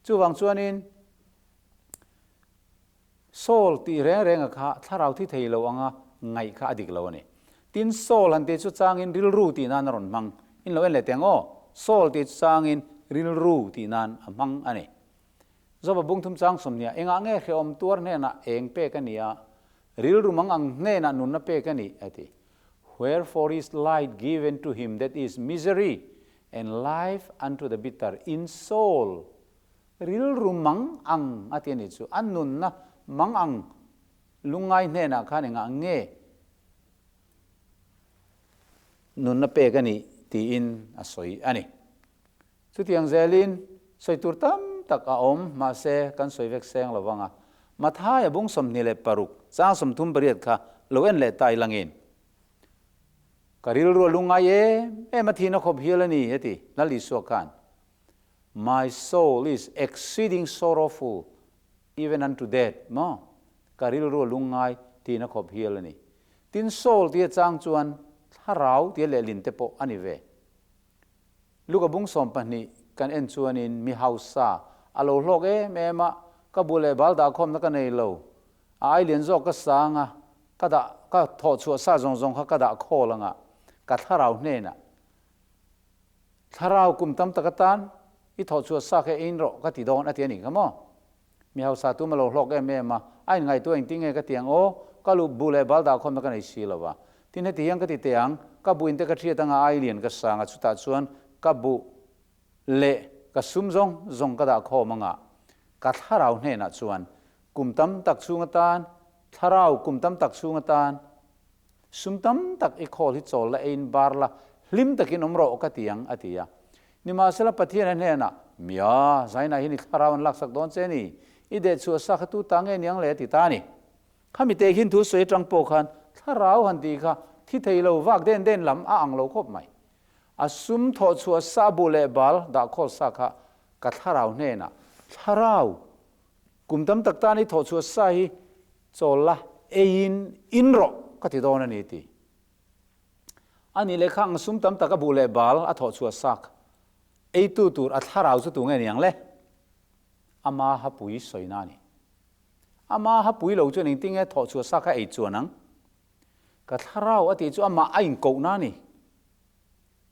Chuvang chuanin, Soul tih reng renga kha thlarau thi thei lo anga ngaih kha a dik lo a ni. Tin, soul han tih chu changin rilru tih nan a rawn hmang. In lo en leh teng aw, soul tih chu changin rilru tih nan a hmang a ni. Joba bung thum chang sawmhniah engah nge hrehawm tuar hnenah eng pek a ni a, rilru mang ang hnenah nunna pek a ni, a ti. Wherefore is light given to him that is misery, and life unto the bitter in soul. Rilru mang ang a ti a nih chu. A nunna mang ang lungngai hnenah khan engah nge nunna pek a nih tiin a sawi a ni. Chutiang zelin sawi tur tam tak a awm, mahse kan sawi vek seng lo vang a. Mathaia bung 26 chang 38 kha lo en leh ta ilangin, Ka rilru a lungngai em em a thihna khawp hial a ni, heti Lal Isua khan, My soul is exceeding sorrowful even unto death, maw? Ka rilru a lungngai tihna khawp hial a ni. Tin, soul tia chang chuan thlarau tia lehlin te pawh a ni ve. Luka bung 12 kan en chuanin mi hausa a lo hlawk em em a, ka bu leh bal dahkhawmna ka nei lo, a ai lian zawk ka sang a, ka dah ka thawh chhuah sa zawng zawng kha ka dah khawl anga ka thlarau hnenah thlarau kum tam tak atan i thawh chhuah sa kha ein rawh ka ti dawn a ti a nih kha maw? Mi hausa tum a lo hlawk em em a, a inngaihtuah engtin nge ka ti ang aw, ka lu bu leh bal dahkhawmna ka nei si lo va. Tin heti hian ka ti teh ang, ka buin te ka hriat anga ai lian ka sang a, chutah chuan ka bu leh ka sum zawng zawng ka dahkhawm anga ka thlarau hnenah chuan kum tam tak chhung atan, thlarau kum tam tak chhung atan Sum tam tak i khawl hi chawl la eiin bar la, hlim takin awm rawh ka ti ang, a ti a. Nimahsela Pathian a hnenah, Mia, Zaina hian i thlarau an laksak dawn che ni, i deh chhuah sa kha tu ta nge niang le, a ti ta a ni. Khami te khin thu sawi atang pawh khan thlarau han tih kha thi thei lo vak den den lam a ang lo khawp mai. A sum thawh chhuah sa bu leh bal dah khawl sa kha ka thlarau hnenah, Thlarau, kum tam tak tan i thawh chhuah sa hi Chawl la, eiin in rawh ka ti dawn a ni ti. A nih leh kha ang sum tam tak a buh leh bal a thawh chhuah sak. Eitu tur a thlarau chu tu nge niang le? Ama hapui sawina a ni. Ama hapui lo chuan engtin nge thawh chhuah sak a ei chuan ang? Ka thlarau a tih chu amah a inkohna a ni.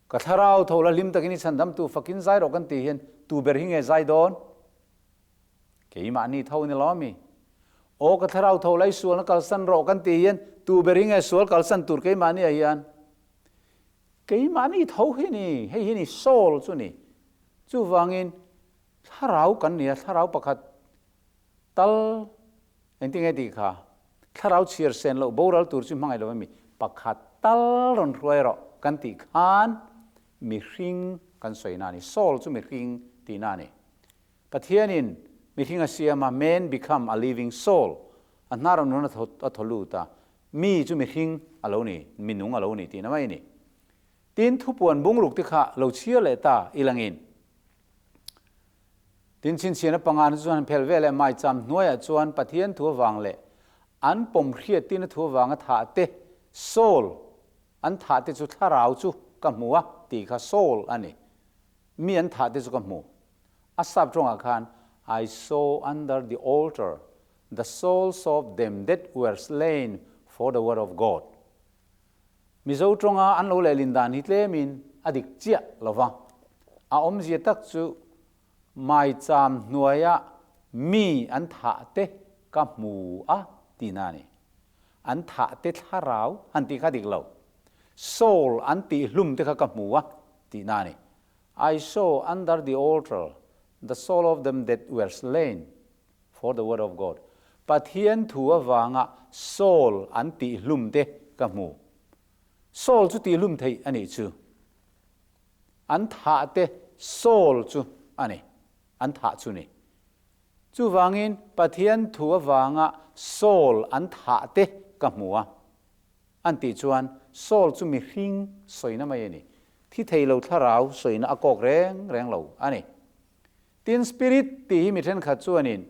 Ka thlarau tho la hlim takin i chhandamtu fakin zai rawh kan tih hian tu ber hi nge zai dawn? Keimahni tho ni lo ami? Aw ka thlarau tho lai sualna kalsan rawh kan tih hian tu ber hi nge sual kalsan tur keimahni ah hian? Keimahni tho hi ni, hei hi ni soul chu ni. Chuvangin thlarau kan ni a, thlarau pakhat tal engtin nge tih kha? Thlarau chhiar sen loh boral tur chu hmangaih lo ami? Pakhat tal rawn hruai rawh kan tih khan mihring kan sawina a ni, soul chu mihring tihna a ni. Pathianin mihring a siam a, man become a living soul, a hnar a nun a thaw lut a, mi chu mihring a lo ni, minung a lo ni tihna mai a ni. Tin, thupuan bungruk te kha lo chhiar leh ta ilangin. Tin, chhinchhiahna pangana chu chuan phel veleh maicham hnuaiah chuan Pathian thu avang leh an pawm hriat tina thu avanga thah te, soul, an thah te chu thlarau chu ka hmu a tih kha soul a ni. Mi an thah te chu ka hmu. A sap tawngah khan, I saw under the altar the souls of them that were slain for the word of God. Mizo tawnga an lo lehlin dan hi tlemin a dik chiah lo va. A awmzia tak chu maicham hnuaia mi an thah te ka hmu a tihna a ni. An thah te thlarau han tih kha dik lo. Soul an tih hlum te kha ka hmu a tihna a ni. I saw under the altar the soul of them that were slain for the word of God. Pathian thu avanga soul an tihhlum te ka hmu. Soul chu tihhlum theih a nih chu. An thah te soul chu a ni. An thah chu ni. Chuvangin Pathian thu avanga soul an thah te ka hmu a. An tih chuan Saul chu mihring sawina mai a ni. Thi thei lo thlarau sawina a kawk reng reng lo a ni. Tin, Spirit tih hi mi thenkhat chuanin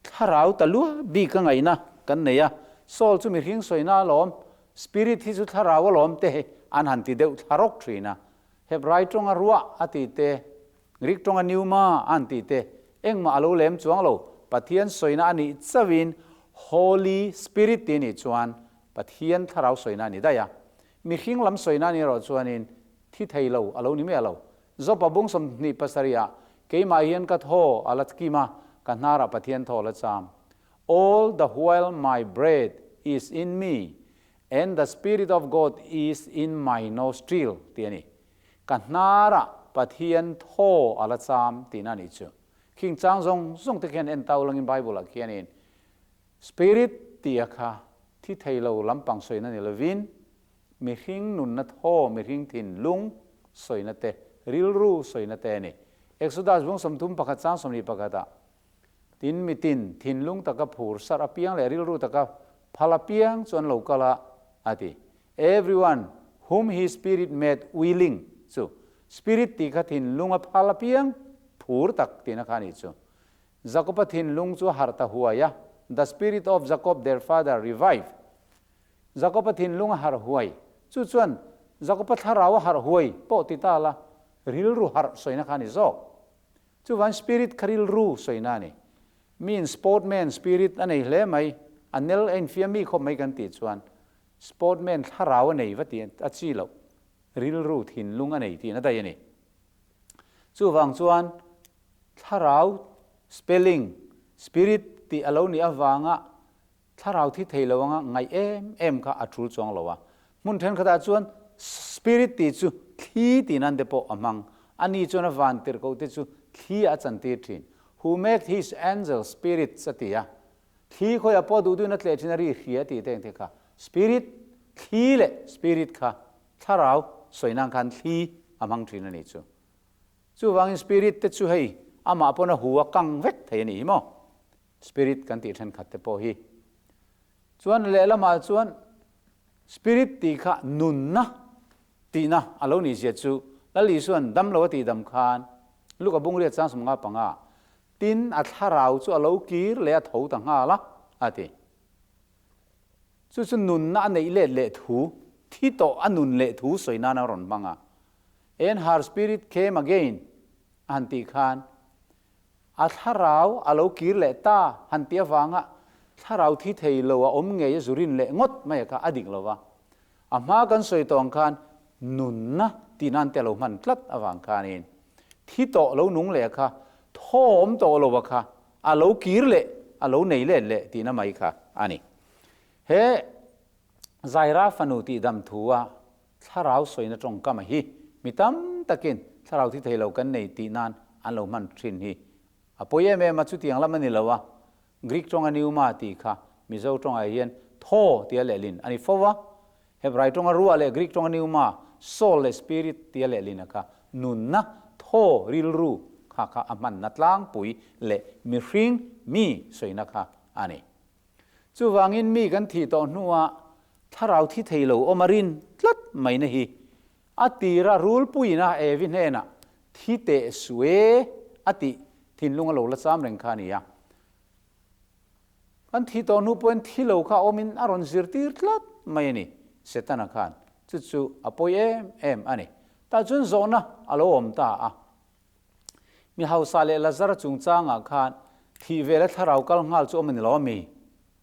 thlarau ta lua bik a ngaihna kan nei a, Soul chu mihring sawina alawm, Spirit hi chu thlarau alawm te an han ti deuh thla rawk thin a. Hebrai tawnga ruah a ti te, Greek tawnga pneuma a han ti te, engmah a lo lem chuang lo, Pathian sawina a nih chauhin Holy Spirit tih a nih chuan Pathian thlarau sawina a ni daih a. Mihring lam sawina a nih erawh chuanin thi thei lo a lo ni miah lo. Jopa bung 27 ah keimah hian ka thaw a la kim a, ka hnarah Pathian thaw a la cham. All the while my breath is in me and the spirit of God is in my nostril tih a ni. Ka hnarah Pathian thaw a la cham tihna a nih chu. Khing chang zawng zawng te khian en tau langin Bible ah khianin Spirit tih a kha thi thei lo lampang sawina ni lovin Mihring nunna thaw, mihring thinlung sawina te, rilru sawina te a ni. Exodus bung 31 chang 21 ah, Tin, mitin thinlung taka phur sarh apiang leh rilru taka phal apiang chu an lo kal a, a ti. Everyone whom his spirit made willing chu spirit tih kha thinlung a phal apiang phur tak tihna kha a nih chu. Jakob-a thinlung chu a harh ta huai a, The spirit of Jacob their father revived. Jakob-a thinlung a harh huai. Chu chuan Jakob-a thlarau a harh huai pawh ti ta la, rilru harh sawina kha a ni zawk. Chuvan spirit kha rilru sawina a ni. Miin sportman spirit a nei hle mai, a nel a infiam mi khawp mai kan tih chuan sportman thlarau a nei va tih a chi loh, rilru thinlung a nei tihna daih a ni. Chuvang chuan thlarau spelling spirit tih a lo nih avanga Thlarau thi thei lo anga ngaih em em kha a tul chuang lo a. Hmun thenkhatah chuan Spirit tih chu thli tih nan te pawh a hmang. Ani chuan a van tirhkoh te chu thli ah a chantir thin. Who makes his angels spirits a ti a. Thli khawiah pawh duh duhin a tleh thin a ri hria tih te engte kha. Spirit, thli leh spirit kha thlarau sawi nan khan thli a hmang thin a nih chu. Chuvangin spirit te chu hei amah pawn a hu a kang vek thei a nih hi maw? Spirit kan tih thenkhat te pawh hi. Chuan lehlamah chuan Spirit tih kha nunna tihna a lo nih zia chu Lal Isua'n dam lo a tih dam khan Luka bungriat chang 55 tin a thlarau chu a lo kir leh a tho ta nghal a, a ti. Chu chu nunna a neih let leh thu, thi tawh a nun leh thu sawi nan a rawn hmang a. And her spirit came again a han tih khan A thlarau a lo kir leh ta han tih avanga thlarau thi thei lo a awm ngei a zu rin leh ngawt mai a kha a dik lo va. A hma kan sawi tawh ang khan nunna tih nan te a lo hman tlat avang khanin thi tawh lo nung leh a kha thawm tawh lo a kha a lo kir leh a lo nei let leh tihna mai kha a ni. He Zaira fanu tih dam thu a Thlarau sawina tawngkam a hi mi tam takin thlarau thi thei lo kan nei tih nan an lo hman thin hi a pawi em em a, chutiang lam a ni lo a, Greek tawnga pneuma tih kha Mizo tawngah hian thaw tia lehlin a ni fo va, Hebrai tawnga ruah leh Greek tawnga pneuma, soul leh spirit tia lehlin a kha nunna, thaw, rilru kha kha a hmanna tlangpui leh mihring mi sawina kha a ni. Chuvangin mi kan thih tawh hnuah thlarau thi thei lo awm a rin tlat mai na hi a tira rulpuiin a Evi hnenah thi teh suh e a tih thinlung a lo la cham reng kha a ni a. Kan thih tawh hnu pawhin thi lo kha awmin a rawn zirtir tlat mai a ni Setana khan. Chu chu a pawi em em a ni. Tah chuan zawhna a lo awm ta a. Mi hausa leh Lazara chungchangah khan thih vela thlarau kal nghal chu awm a ni lo ami?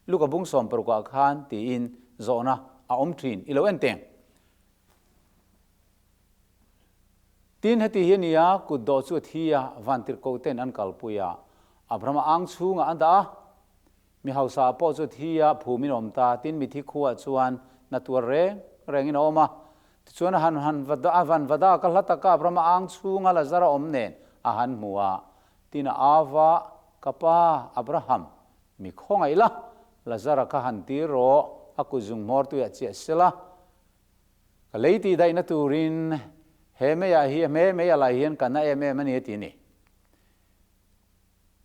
Luka bung 60 ah khan tiin zawhna a awm thin i lo en teng. Tin, heti hi a ni a, kut dawh chu a thi a, vantirhkoh ten an kalpui a, Abrahama ang chhungah an dah a. Mi hausa pawh chu thi a phumin a awm ta, tin mithi khuah chuan na tuar reng rengin a awm a. Tichuan a han han va a van va dak a, hla taka Abrahama ang chhunga Lazara awm nen a han hmu a, tin a au va, Ka pa, Abraham, mi khawngaih la, Lazara kha han tir rawh, a kut zung hmawr tuiah chiah sela, ka lei tih daihna turin he meiah hi, he mei a lai hian ka na em em a ni a ti a ni.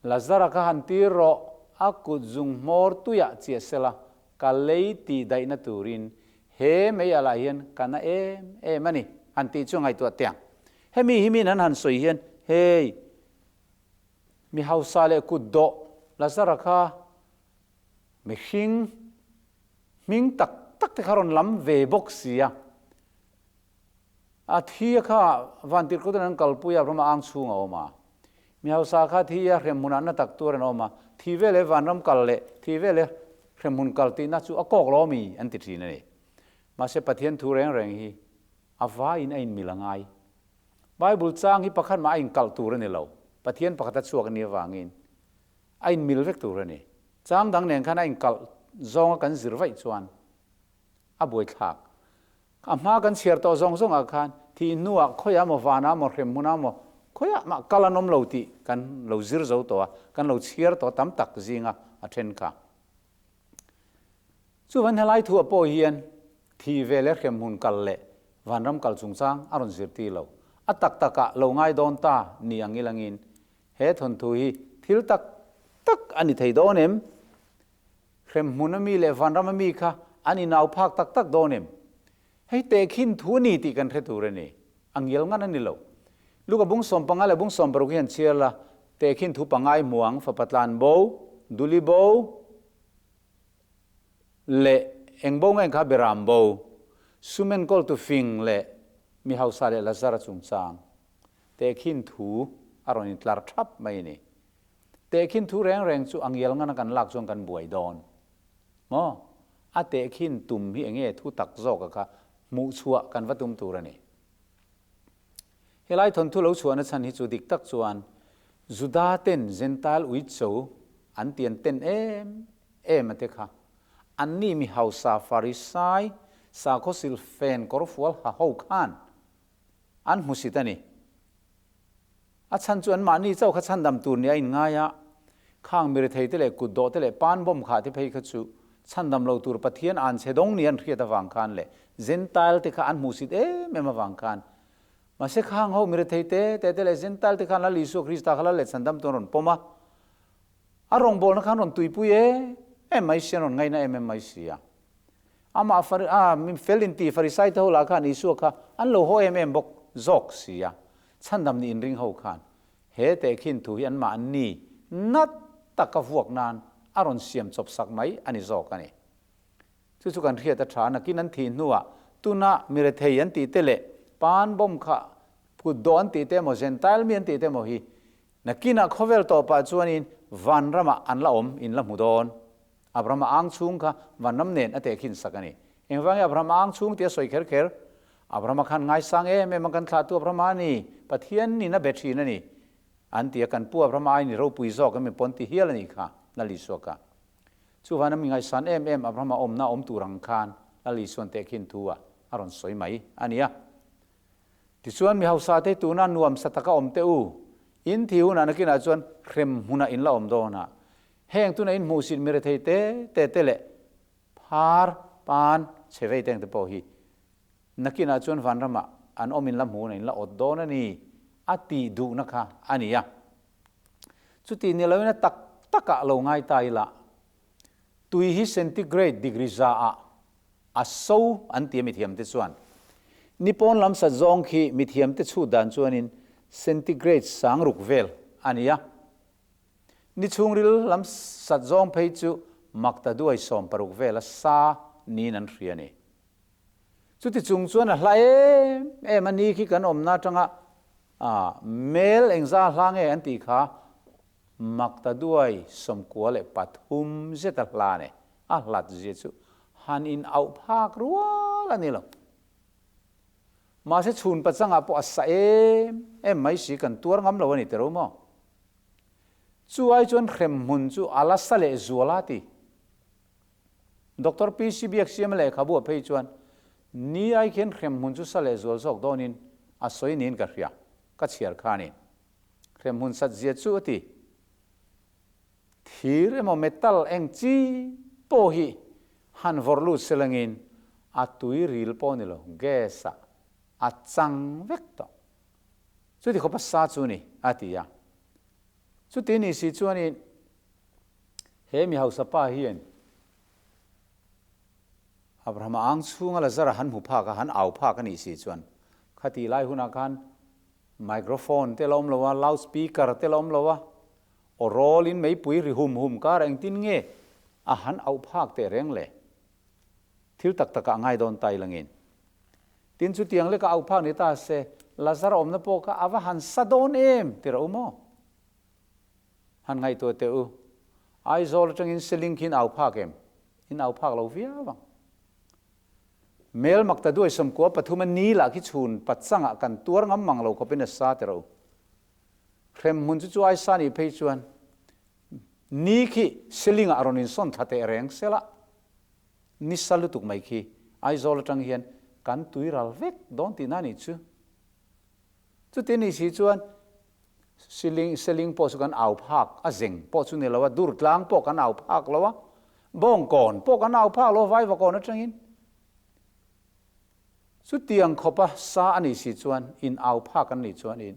Lazara kha han tir rawh, a kut zung hmawr tuiah chiah sela, ka lei tih daihna turin he mei alah hian ka na em em a ni, han tih chu ngaihtuah teh ang. Hemi hi min an han sawi hian, Hei! Mi hausa leh kut dawh Lazara kha mihring hming tak tak te kha rawn lam ve bawk si a. A thi a kha vantirhkoh ten an kalpui a, Abrahama ang chhung a awm a. Mi hausa kha thi a hremhmunah na tak tur an awm a, thi vel he vanram kal leh thi vel he hremhmun kal tihna chu a kawk lo ami an ti thin a ni. Mahse Pathian thu reng reng hi a vaiin a inmil a ngai. Bible chang hi pakhat mah a inkalh tur a ni lo, Pathian pakhat a chhuak a nih avangin a inmil vek tur a ni. Chang dang nen khan a inkalh zawnga kan zir vaih chuan a buaithlak. A hma kan chhiar tawh zawng zawngah khan thih hnuah khawiah maw vanah maw hrem hmunah maw khawiah mah kal an awm lo tih kan lo zir zo tawh a, kan lo chhiar tawh tam tak zinga a then kha. Chuvan helai thuah pawh hian thih ve leh hrem hmun kal leh vanram kal chungchang a rawn zirtir lo. A tak takah lo ngai dawn ta ni ang ilangin he thawnthu hi thil tak tak a ni thei dawn em? Hremhmun a mi leh vanram a mi kha an inau phak tak tak dawn em? Hei tehkhin thu a ni tih kan hre tur a ni. A ngial ngan a ni lo. Luka bung 15 leh bung 60 hi an chhiar la, tehkhin thu pangai hmuang, fapa tlan bo, duli bo leh eng bo nge kha beram bo, sum enkawltu fing leh mi hausa leh Lazara chungchang tehkhin thu a rawn intlar thap mai a ni. Tehkhin thu reng reng chu a ngial ngana kan lak chuan kan buai dawn maw? A tehkhin tum hi enge thu tak zawka kha hmuh chhuah kan va tum tur a ni. Helai thawnthu lo chhuahna chhan hi chu dik tak chuan Juda ten Gentile uicho an tian ten em em a te kha anni mi hausa Farisai sakhaw silfen kawrfual ha ho khan an hmusit a ni. A chhan chu anmahni chauh kha chhandam tur nia inngai a, khang mirethei te leh kutdawh te leh pan bawm khah te phei kha chu chhandam lo tur Pathian an chhe dawng nia an hriat avang khan leh Gentile te kha an hmuhsit em em avang khan mahse khang ho mirethei te te te leh Gentile te khan Lal Isua Krista kha Lal leh chhandam tu an rawn pawm a, a rawngbawlna kha an rawn tuipui em em mai si, an rawn ngaina em em mai si a. Amah Fari, a, mi fel inti Farisai te ho lah khan Isua kha an lo haw em em bawk zawk si a. Chhandam nih inring ho khan he tehkhin thu hi anmahni nat taka vuak nan a rawn siam chawp sak mai a ni zawk a ni. Chu chu kan hriat a tha, nakin an thih hnuah tuna mirethei an tih te leh pan bawm kha kut dawh an tih te emaw Gentile mi an tih te emaw hi nakinah khawvel tawpah chuanin vanramah an la awm in la hmu dawn. Abrahama ang chhung kha vanram nen a tehkhin sak a ni. Engvangin Abrahama ang chhung tih a sawi kher kher? Abrahama khan ngaisang em em a kan thlahtu Abrahama a ni, Pathian in a be thin a ni. An ti a, kan pu Abrahama aiin i ropui zawk em i pawn ti hial a nih kha, Lal Isua ka. Chuvana mi ngaihsan em em Abrahama awmna awm tur ang khan Lal Isuan tehkhin thu a a rawn sawi mai a nia. Tichuan mi hausa te tuna nuam sa taka awm teh u, in thi hunah nakinah chuan hrem hmunah in la awm dawn a, heng tuna in hmuhsit mi rethei te te te leh phar pan chhe vei teng te pawh hi Nakinah chuan vanramah an awm in la hmuhna in la awt dawn a ni a tih duhna kha a ni a. Chuti ni loin a tak takah lo ngai ta ila, tui hi centigrade degree za ah a so an ti a mithiamte chuan. Ni pawn lam sat zawng khi mithiamte chhut dan chuanin centigrade 6000 vel a ni a. Ni chhungril lam sat zawng phei chu maktaduai 60 vel a sa niin an hria a ni. Chuti chung chuan a hla em em a ni khi kan awmna atanga mel engza hla nge an tih kha maktaduai 93 zet a hla a ni. A hlat zia chu han in auh phak rual a ni lo. Mahse chhun pachangah pawh a sa em em mai si kan tuar ngam lo a ni tero maw? Chu ai chuan hremhmun chu a la sa leh zual a ti. Doctor PC Biaksiama lehkhabu a phei chuan ni ai khian hremhmun chu sa leh zual zawk dawnin a sawi niin ka hria, ka chhiar kha a ni. Hremhmun sat zia chu a ti. Thir emaw metal eng chi pawh hi han vawrh lut selangin a tui ril pawh ni lo, gas ah a chang vek tawh. Chuti khawpa sa chu ni, a ti a. Chuti ni si chuanin He mi hausa pa hian Abrahama ang chhunga Lazara han hmu phak a, han au phak a nih si chuan khatih lai hunah khan microphone te la awm lo a, loudspeaker te la awm lo a, Aw rawlin meipui ri hum hum kar engtin nge a han auh phak teh reng le? Thil tak takah ngai dawn ta ilangin. Tin chutiang leka auh phak ni ta se, Lazara awmna pawh kha a va han sa dawn em ti rawh u maw? Han ngaihtuah teh u. Aizawl atangin Seling khi in au phak em? In au phak lo viau ang. Mel makta duai 13 a ni lah khi chhun pachangah kan tuar ngam mang lo khawpin a sa ti rawh u. Hremhmun chu chu aisa nih phei chuan ni khi Seling ah rawn insawn thla teh reng sela ni sa lutuk mai khi Aizawl atang hian kan tui ral vek dawn tihna nih chu. Chuti nih si chuan Siling Seling pawh chu kan au phak a zeng pawh chu ni lo a, Durtlang pawh kan au phak lo a, Bawngkawn pawh kan au phak lo a Vaivakawn atangin. Chutiang khawpa sa a nih si chuan in au phak an nih chuan in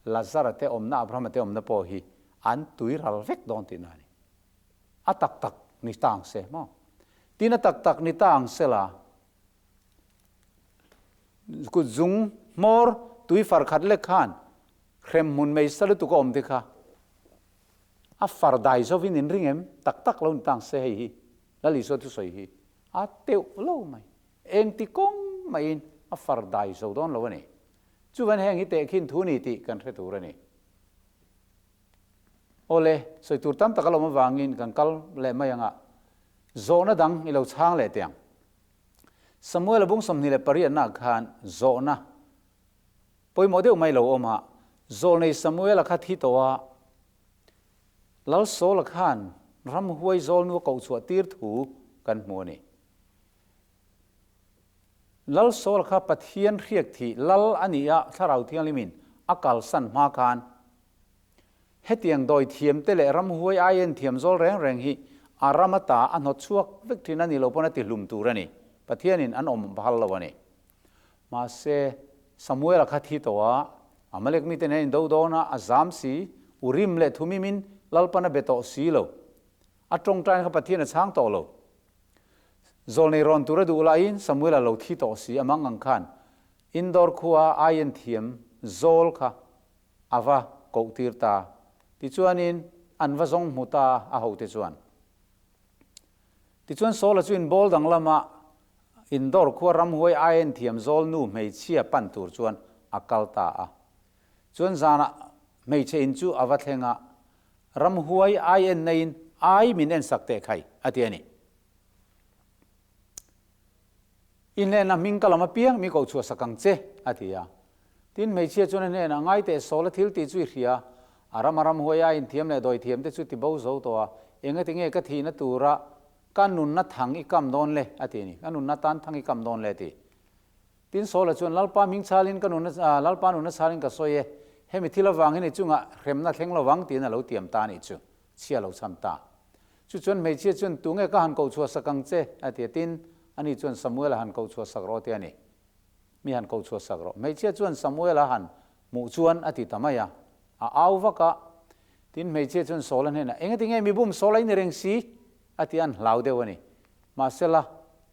Lazara te awmna Abrahama te awmna pawh hi an tui ral vek dawn tihna a ni. A tak tak ni ta ang se maw? Tin a tak tak ni ta ang se la, kut zung hmawr tui far khat lek khan hrem hmun mei sa lutuk a awm te kha a far dai zovin in ring em? Tak tak lo ni ta ang se hei hi Lal Isua thusawi hi a teuh lo mai. Engti kawng maiin a far dai zo dawn lo a ni. Chuvan heng hi tehkhin thu ni tih kan hre tur a ni. Awle, sawi tur tam tak a lawm avangin kan kal leh mai anga zawhna dang i lo chhang leh teh ang. Samuela bung 28 nah khan zawhna pawimawh deuh mai lo awm a, Zawlnei Samuela kha thi tawh a, Lal Saula khan ramhuai zawlnu a kohchhuah tir thu kan hmu a ni. Lal Saul kha Pathian hriak thih lal a nih a Thlarau Thianghlimin a kalsan hma khan hetiang dawi thiam te leh ramhuai aien thiam zawl reng reng hi a ram ata a hnawt chhuak vek thin a ni lo pawn a ti hlum tur a ni. Pathianin an awm phal lo a ni. Mahse, Samuela kha thi tawh a, Amalek mite nen in do dawn a, a zam si, Urim leh Thumimin Lalpan a be tawh si lo. A tawngtaina kha Pathian a chhang tawh lo. Zawlnei rawn tur a duh laiin Samuela lo thi tawh si a mang ang khan Indore khua aien thiam zawl kha a va koh tir ta. Tichuanin an va zawng hmu ta a hote chuan. Tichuan Saula chu inbawl dang lama Indore khua ramhuai aien thiam zawl nu hmeichhia pan tur chuan a kal ta a. Chuan zanah hmeichhe in chu a va thleng a, Ramhuai ai en naiin ai min en sak teh khai, a ti a ni. I hnenah hming ka lam apiang mi koh chhuah sak ang che, a ti a. Tin, hmeichhia chuan a hnenah, Ngai teh Saula thil tih chu i hria, a rama ramhuai ai inthiam leh dawithiam te chu ti bo zo tawh a, engati nge ka thihna tura ka nunna thang i kam dawn le, a ti a ni. Ka nunna tan thang i kam dawn le, a ti. Tin, Saula chuan, Lalpa hming chhalin ka nunna, Lalpa nunna chhalin ka sawi e, hemi thil avangin i chungah hremna thleng lo vang, tiin a lo tiam ta a nih chu, chhia lo chham ta. Chu chuan hmeichhia chuan, Tunge ka han koh chhuah sak ang che? a ti a. Tin, ani chuan, Samuela han koh chhuah sak rawh, ti a ni. Mi han koh chhuah sak rawh. Hmeichhia chuan Samuela han hmuh chuan a ti ta mai a, a au vak a. Tin, hmeichhia chuan Saula hnenah, Engati nge mi bum Saula i ni reng si? a ti a, an hlau deuh a ni. Mahsela,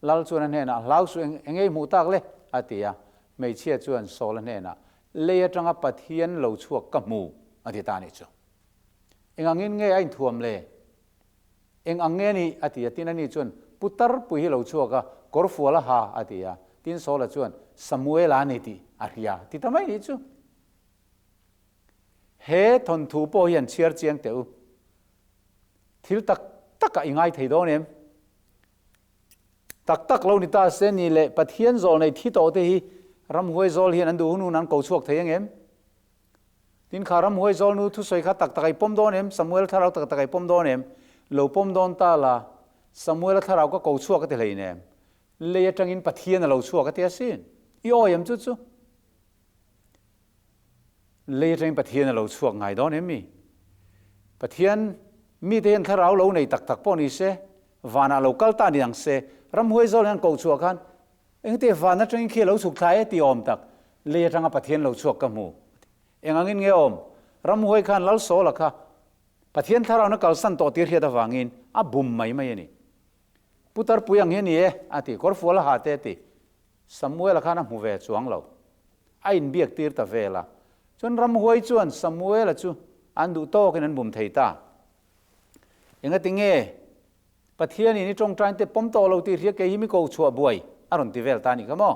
Lal chuan a hnenah, Hlau suh eng engei hmuh tak le? a ti a. Hmeichhia chuan Saula hnenah, Lei atanga Pathian lo chhuak ka hmu, a ti ta a nih chu. Eng angin nge a inthuam le? Eng ang nge a nih? a ti a. Tin, ani chuan, Pu Tarpui hi lo chhuak a, kawrfual a ha, a ti a. Tin, Saula chuan, Samuela a ni tih a hria, ti ta mai nih chu. He thawnthu pawh hi an chhiar chiang teh u. Thil tak takah i ngai thei dawn em? Tak tak lo ni ta se ni leh Pathian zawl nei thi tawh te hi ramhuai zawl hian an duh hun hun an ko chhuak thei ang em? Tin kha ramhuai zawl nu thusawi kha tak tak i pawm dawn em? Samuel thlarau tak tak i pawm dawn em? Lo pawm dawn ta la, Samuela thlarau ka ko chhuak a ti hlein em? Lei atangin Pathian a lo chhuak a ti asin. I awi em chu chu? Lei atangin Pathian a lo chhuak ngai dawn em mi? Pathian mite hian thlarau lo nei tak tak pawh ni se, vanah lo kal ta ni ang se, ramhuai zawl hian koh chhuah khan engte van atangin khi a lo chhuk thlai e tih awm tak, lei atanga Pathian lo chhuak ka hmu. Eng angin nge awm? Ramhuai khan Lal Sawla kha Pathian thlarauna kalsan tawh tir hriat avangin a bum mai mai a ni. Putar pui ang hi a ni e, a ti. Kawrfual a ha te a ti. Samuela khan a hmu ve chuang lo. A inbiak tir ta vel a. Chuan ramhuai chuan Samuela chu. an duh tawkin an bum thei ta. Engatinge Pathianin i tawngtain te pawm tawh lo tih hria kei hi mi ko chhuah buai a rawn ti vel ta a nih kha maw?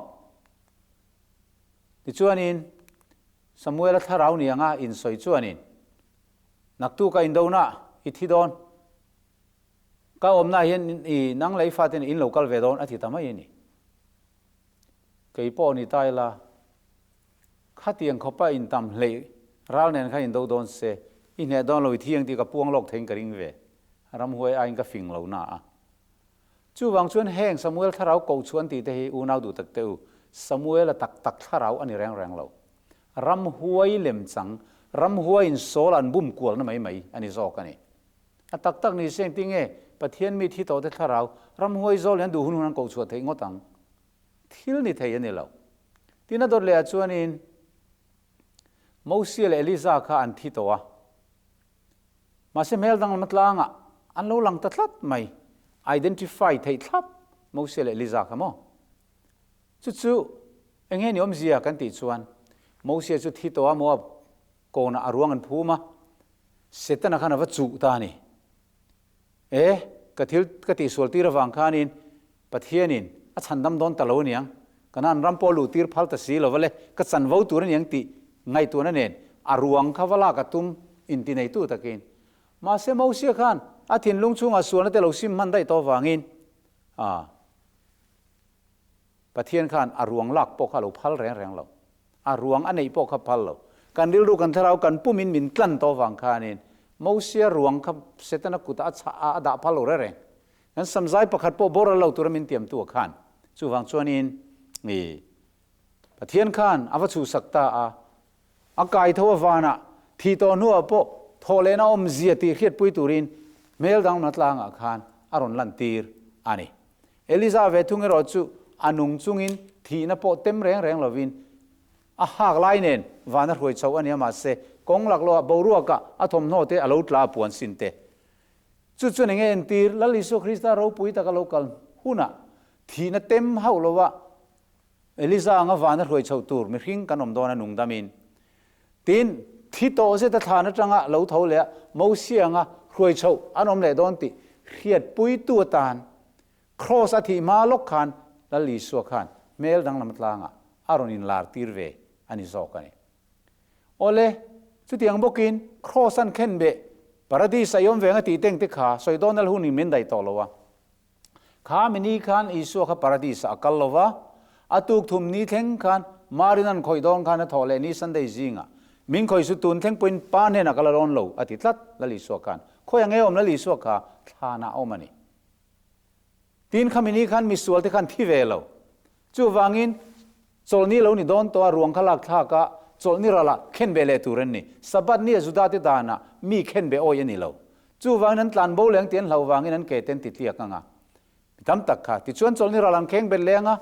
Tichuanin Samuela thlarau ni anga insawi chuanin naktuka indona i thi dawn, ka awmna hian i nang leh i faten in lo kal ve dawn a ti ta mai a ni. Kei pawh ni ta ila, khatiang khawpa intam hleih ral nen khan indo dawn se, i hneh dawn lo i thi ang tih ka puang lawk theiin ka ring ve. Ramhuai aiin ka fing lo na a. Chuvang chuan heng Samuel thlarau koh chhuan tih te hi unau duh tak teh u, Samuela tak tak thlarau a ni reng reng lo. Ramhuai lemchang, ramhuaiin Saul an bum kualna mai mai a ni zawk a ni. A tak tak ni se engtin nge Pathian mi thi tawhte thlarau ramhuai zawl hian duh hun hun an koh chhuah theih ngawt ang? Thil ni thei a ni lo. Tin a dawt leh ah chuanin Mosia leh Eliza kha an thi tawh a. Mahse hmel danglam tlangah an lo lang ta tlat mai. Identify theih thlap Mosia leh Eliza kha maw? Chu chu eng nge ni awmzia kan tih chuan Mosia chu thi tawh a Moab kawnah a ruang an phum a, Setana khan a va chuh ta a ni. E, ka thil ka tihsual tir avang khanin Pathianin a chhandam dawn ta lo aniang, Kanaan ram pawh luh tir phal ta si lo va le, ka chanvo tur aniang tih ngaihtuahna nen a ruang kha va lak a tum intineitu takin. Mahse Mosia khan a thinlung chhungah sualna te lo sim hman daih tawh avangin a Pathian khan a ruang lak pawh kha a lo phal reng reng lo. A ruang a neih pawh kha phal lo. Kan rilru kan thlarau kan pumin min tlan tawh avang khanin Mosia ruang kha Setana kutah a chah a, a dah phal lo reng reng. Kan samzai pakhat pawh boral lo tura min tiamtu a khan. Chuvang chuanin i Pathian khan a va chhuhsak ta a, a kai tho a vanah thi tawh hnuah pawh thawh lehna awmzia tih hriatpui turin hmel danglamna tlangah khan a rawn lantir a ni. Eliza ve thung erawh chu a nung chungin thihna pawh tem reng reng lovin a hak lai nen van a hruai chhoh a nia mahse kawng laklawhah boruakah a thawmhnaw te a lo tla a puan sin te. Chu chuan enge entir Lal Isua Krista ropui taka lo kal hunah thihna tem hauh lova Eliza anga van a hruai chhoh tur mihring kan awm dawn a nung damin. Tin, thi tawh zet a thlan atanga lo tho leh a Mosia anga hruai chhoh an awm leh dawn tih hriatpuitu atan Kraws a thih hma lawk khan Lal Isua khan hmel danglam tlangah a rawn inlar tir ve a ni zawk a ni. Awle, chutiang bawkin Kraws an khen beh Paradis a i awm ve anga tih teng te kha sawi dawn nal hunin min daih tawh lo a. Kha mini khan Isua kha Paradis ah a kal lo va, a tuk thum ni thleng khan Marin an khawih dawn khan a thawh leh ni Sunday zingah min khawih su tun thleng pawhin Pa hnenah ka la rawn lo a ti tlat Lal Isua khan. Khawi ang e awm Lal Isua kha thlanah a awm a ni. Tin kha mini khan misual te khan thi ve lo. Chuvangin chawlhni lo ni dawn tawh a ruang kha lak thlak a chawlhni ralah khen ve leh tur an ni. Sabbath ni a Juda te danah mi khen ve awi a ni lo. Chuvangin an tlan bo leng tih an hlauh vangin an ke te an ti tliak ang a. Mi tam tak kha tichuan chawlhni ral an kheng bet leng a,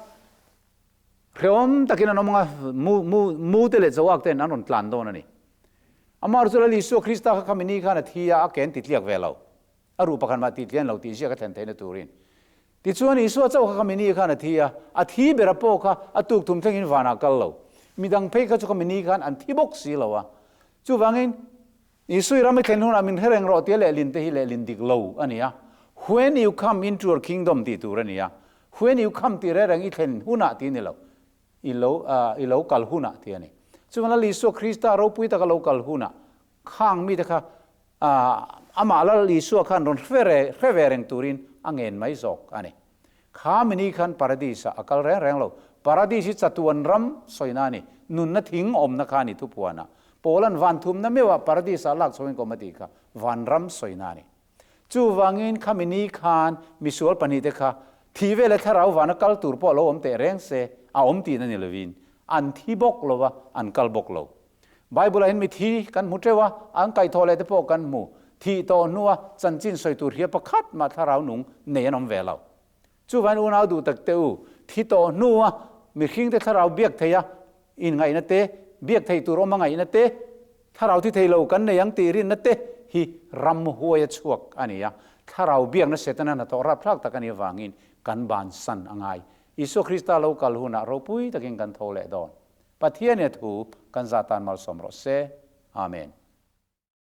hrehawm takin an awm ang a, mu, mu, mu te leh chauak ten an rawn tlan dawn a ni. Amaherawhchu chu Lal Isua Krista kha khami ni khan a thi a, a ke an ti tliak ve lo. A ruh pakhat mah tih tlian lo tih ziak a thlen theihna turin. Tichuan Isua chauh kha khami ni khan a thi a, a thi bera pawh kha a tuk thum thlengin vanah kal lo. Midang phei kha chu khami ni khan an thi bawk si lo a. Chuvangin Isui ram i thlen hunah min hre reng rawh tia lehlin te hi lehlin dik lo a ni a. When you come into your kingdom tih tur a ni a. When you come tih reng reng i thlen hunah tih a ni lo. I lo i lo kal hunah tih a ni. Chuvang Lal Isua Krista ropui taka lo kal hunah khang mite kha amah Lal Isua khan rawn hre hre ve reng turin a ngen mai zawk a ni. Kha mini khan Paradis ah a kal reng reng lo. Paradis hi chatuan ram sawina a ni. Nunna thing awmna kha a ni thupuanah. Paula'n van thumna meuhah Paradis ah lak chhoin ka awm a tih kha van ram sawina a ni. Chuvangin kha mini khan misual pahnihte kha thi vel leh thlarau vana kal tur pawh a lo awm teh reng se a awm tihna ni lovin an thi bawk lo va, an kal bawk lo. Bible-ah hian mithi kan hmu teuh a, an kaihthawh leh te pawh kan hmu. Thih tawh hnua chanchin sawi tur hia pakhat mah thlarau nung nei an awm ve lo. Chuvain unau duh tak teh u, thi tawh hnua mihringte thlarau biak theih a inngaihna te, biak theih tur awm a ngaihna te, thlarau thi thei lo kan nei ang tih rinna te hi ram huai a chhuak a ni a. Thlarau biakna Setana hnathawh rapthlak tak a nih avangin kan bansan a ngai. Isua Krista lo kal hunah ropui takin kan tho leh dawn. Pathian i a thu kan zah tan malsawm rawh se. Amen.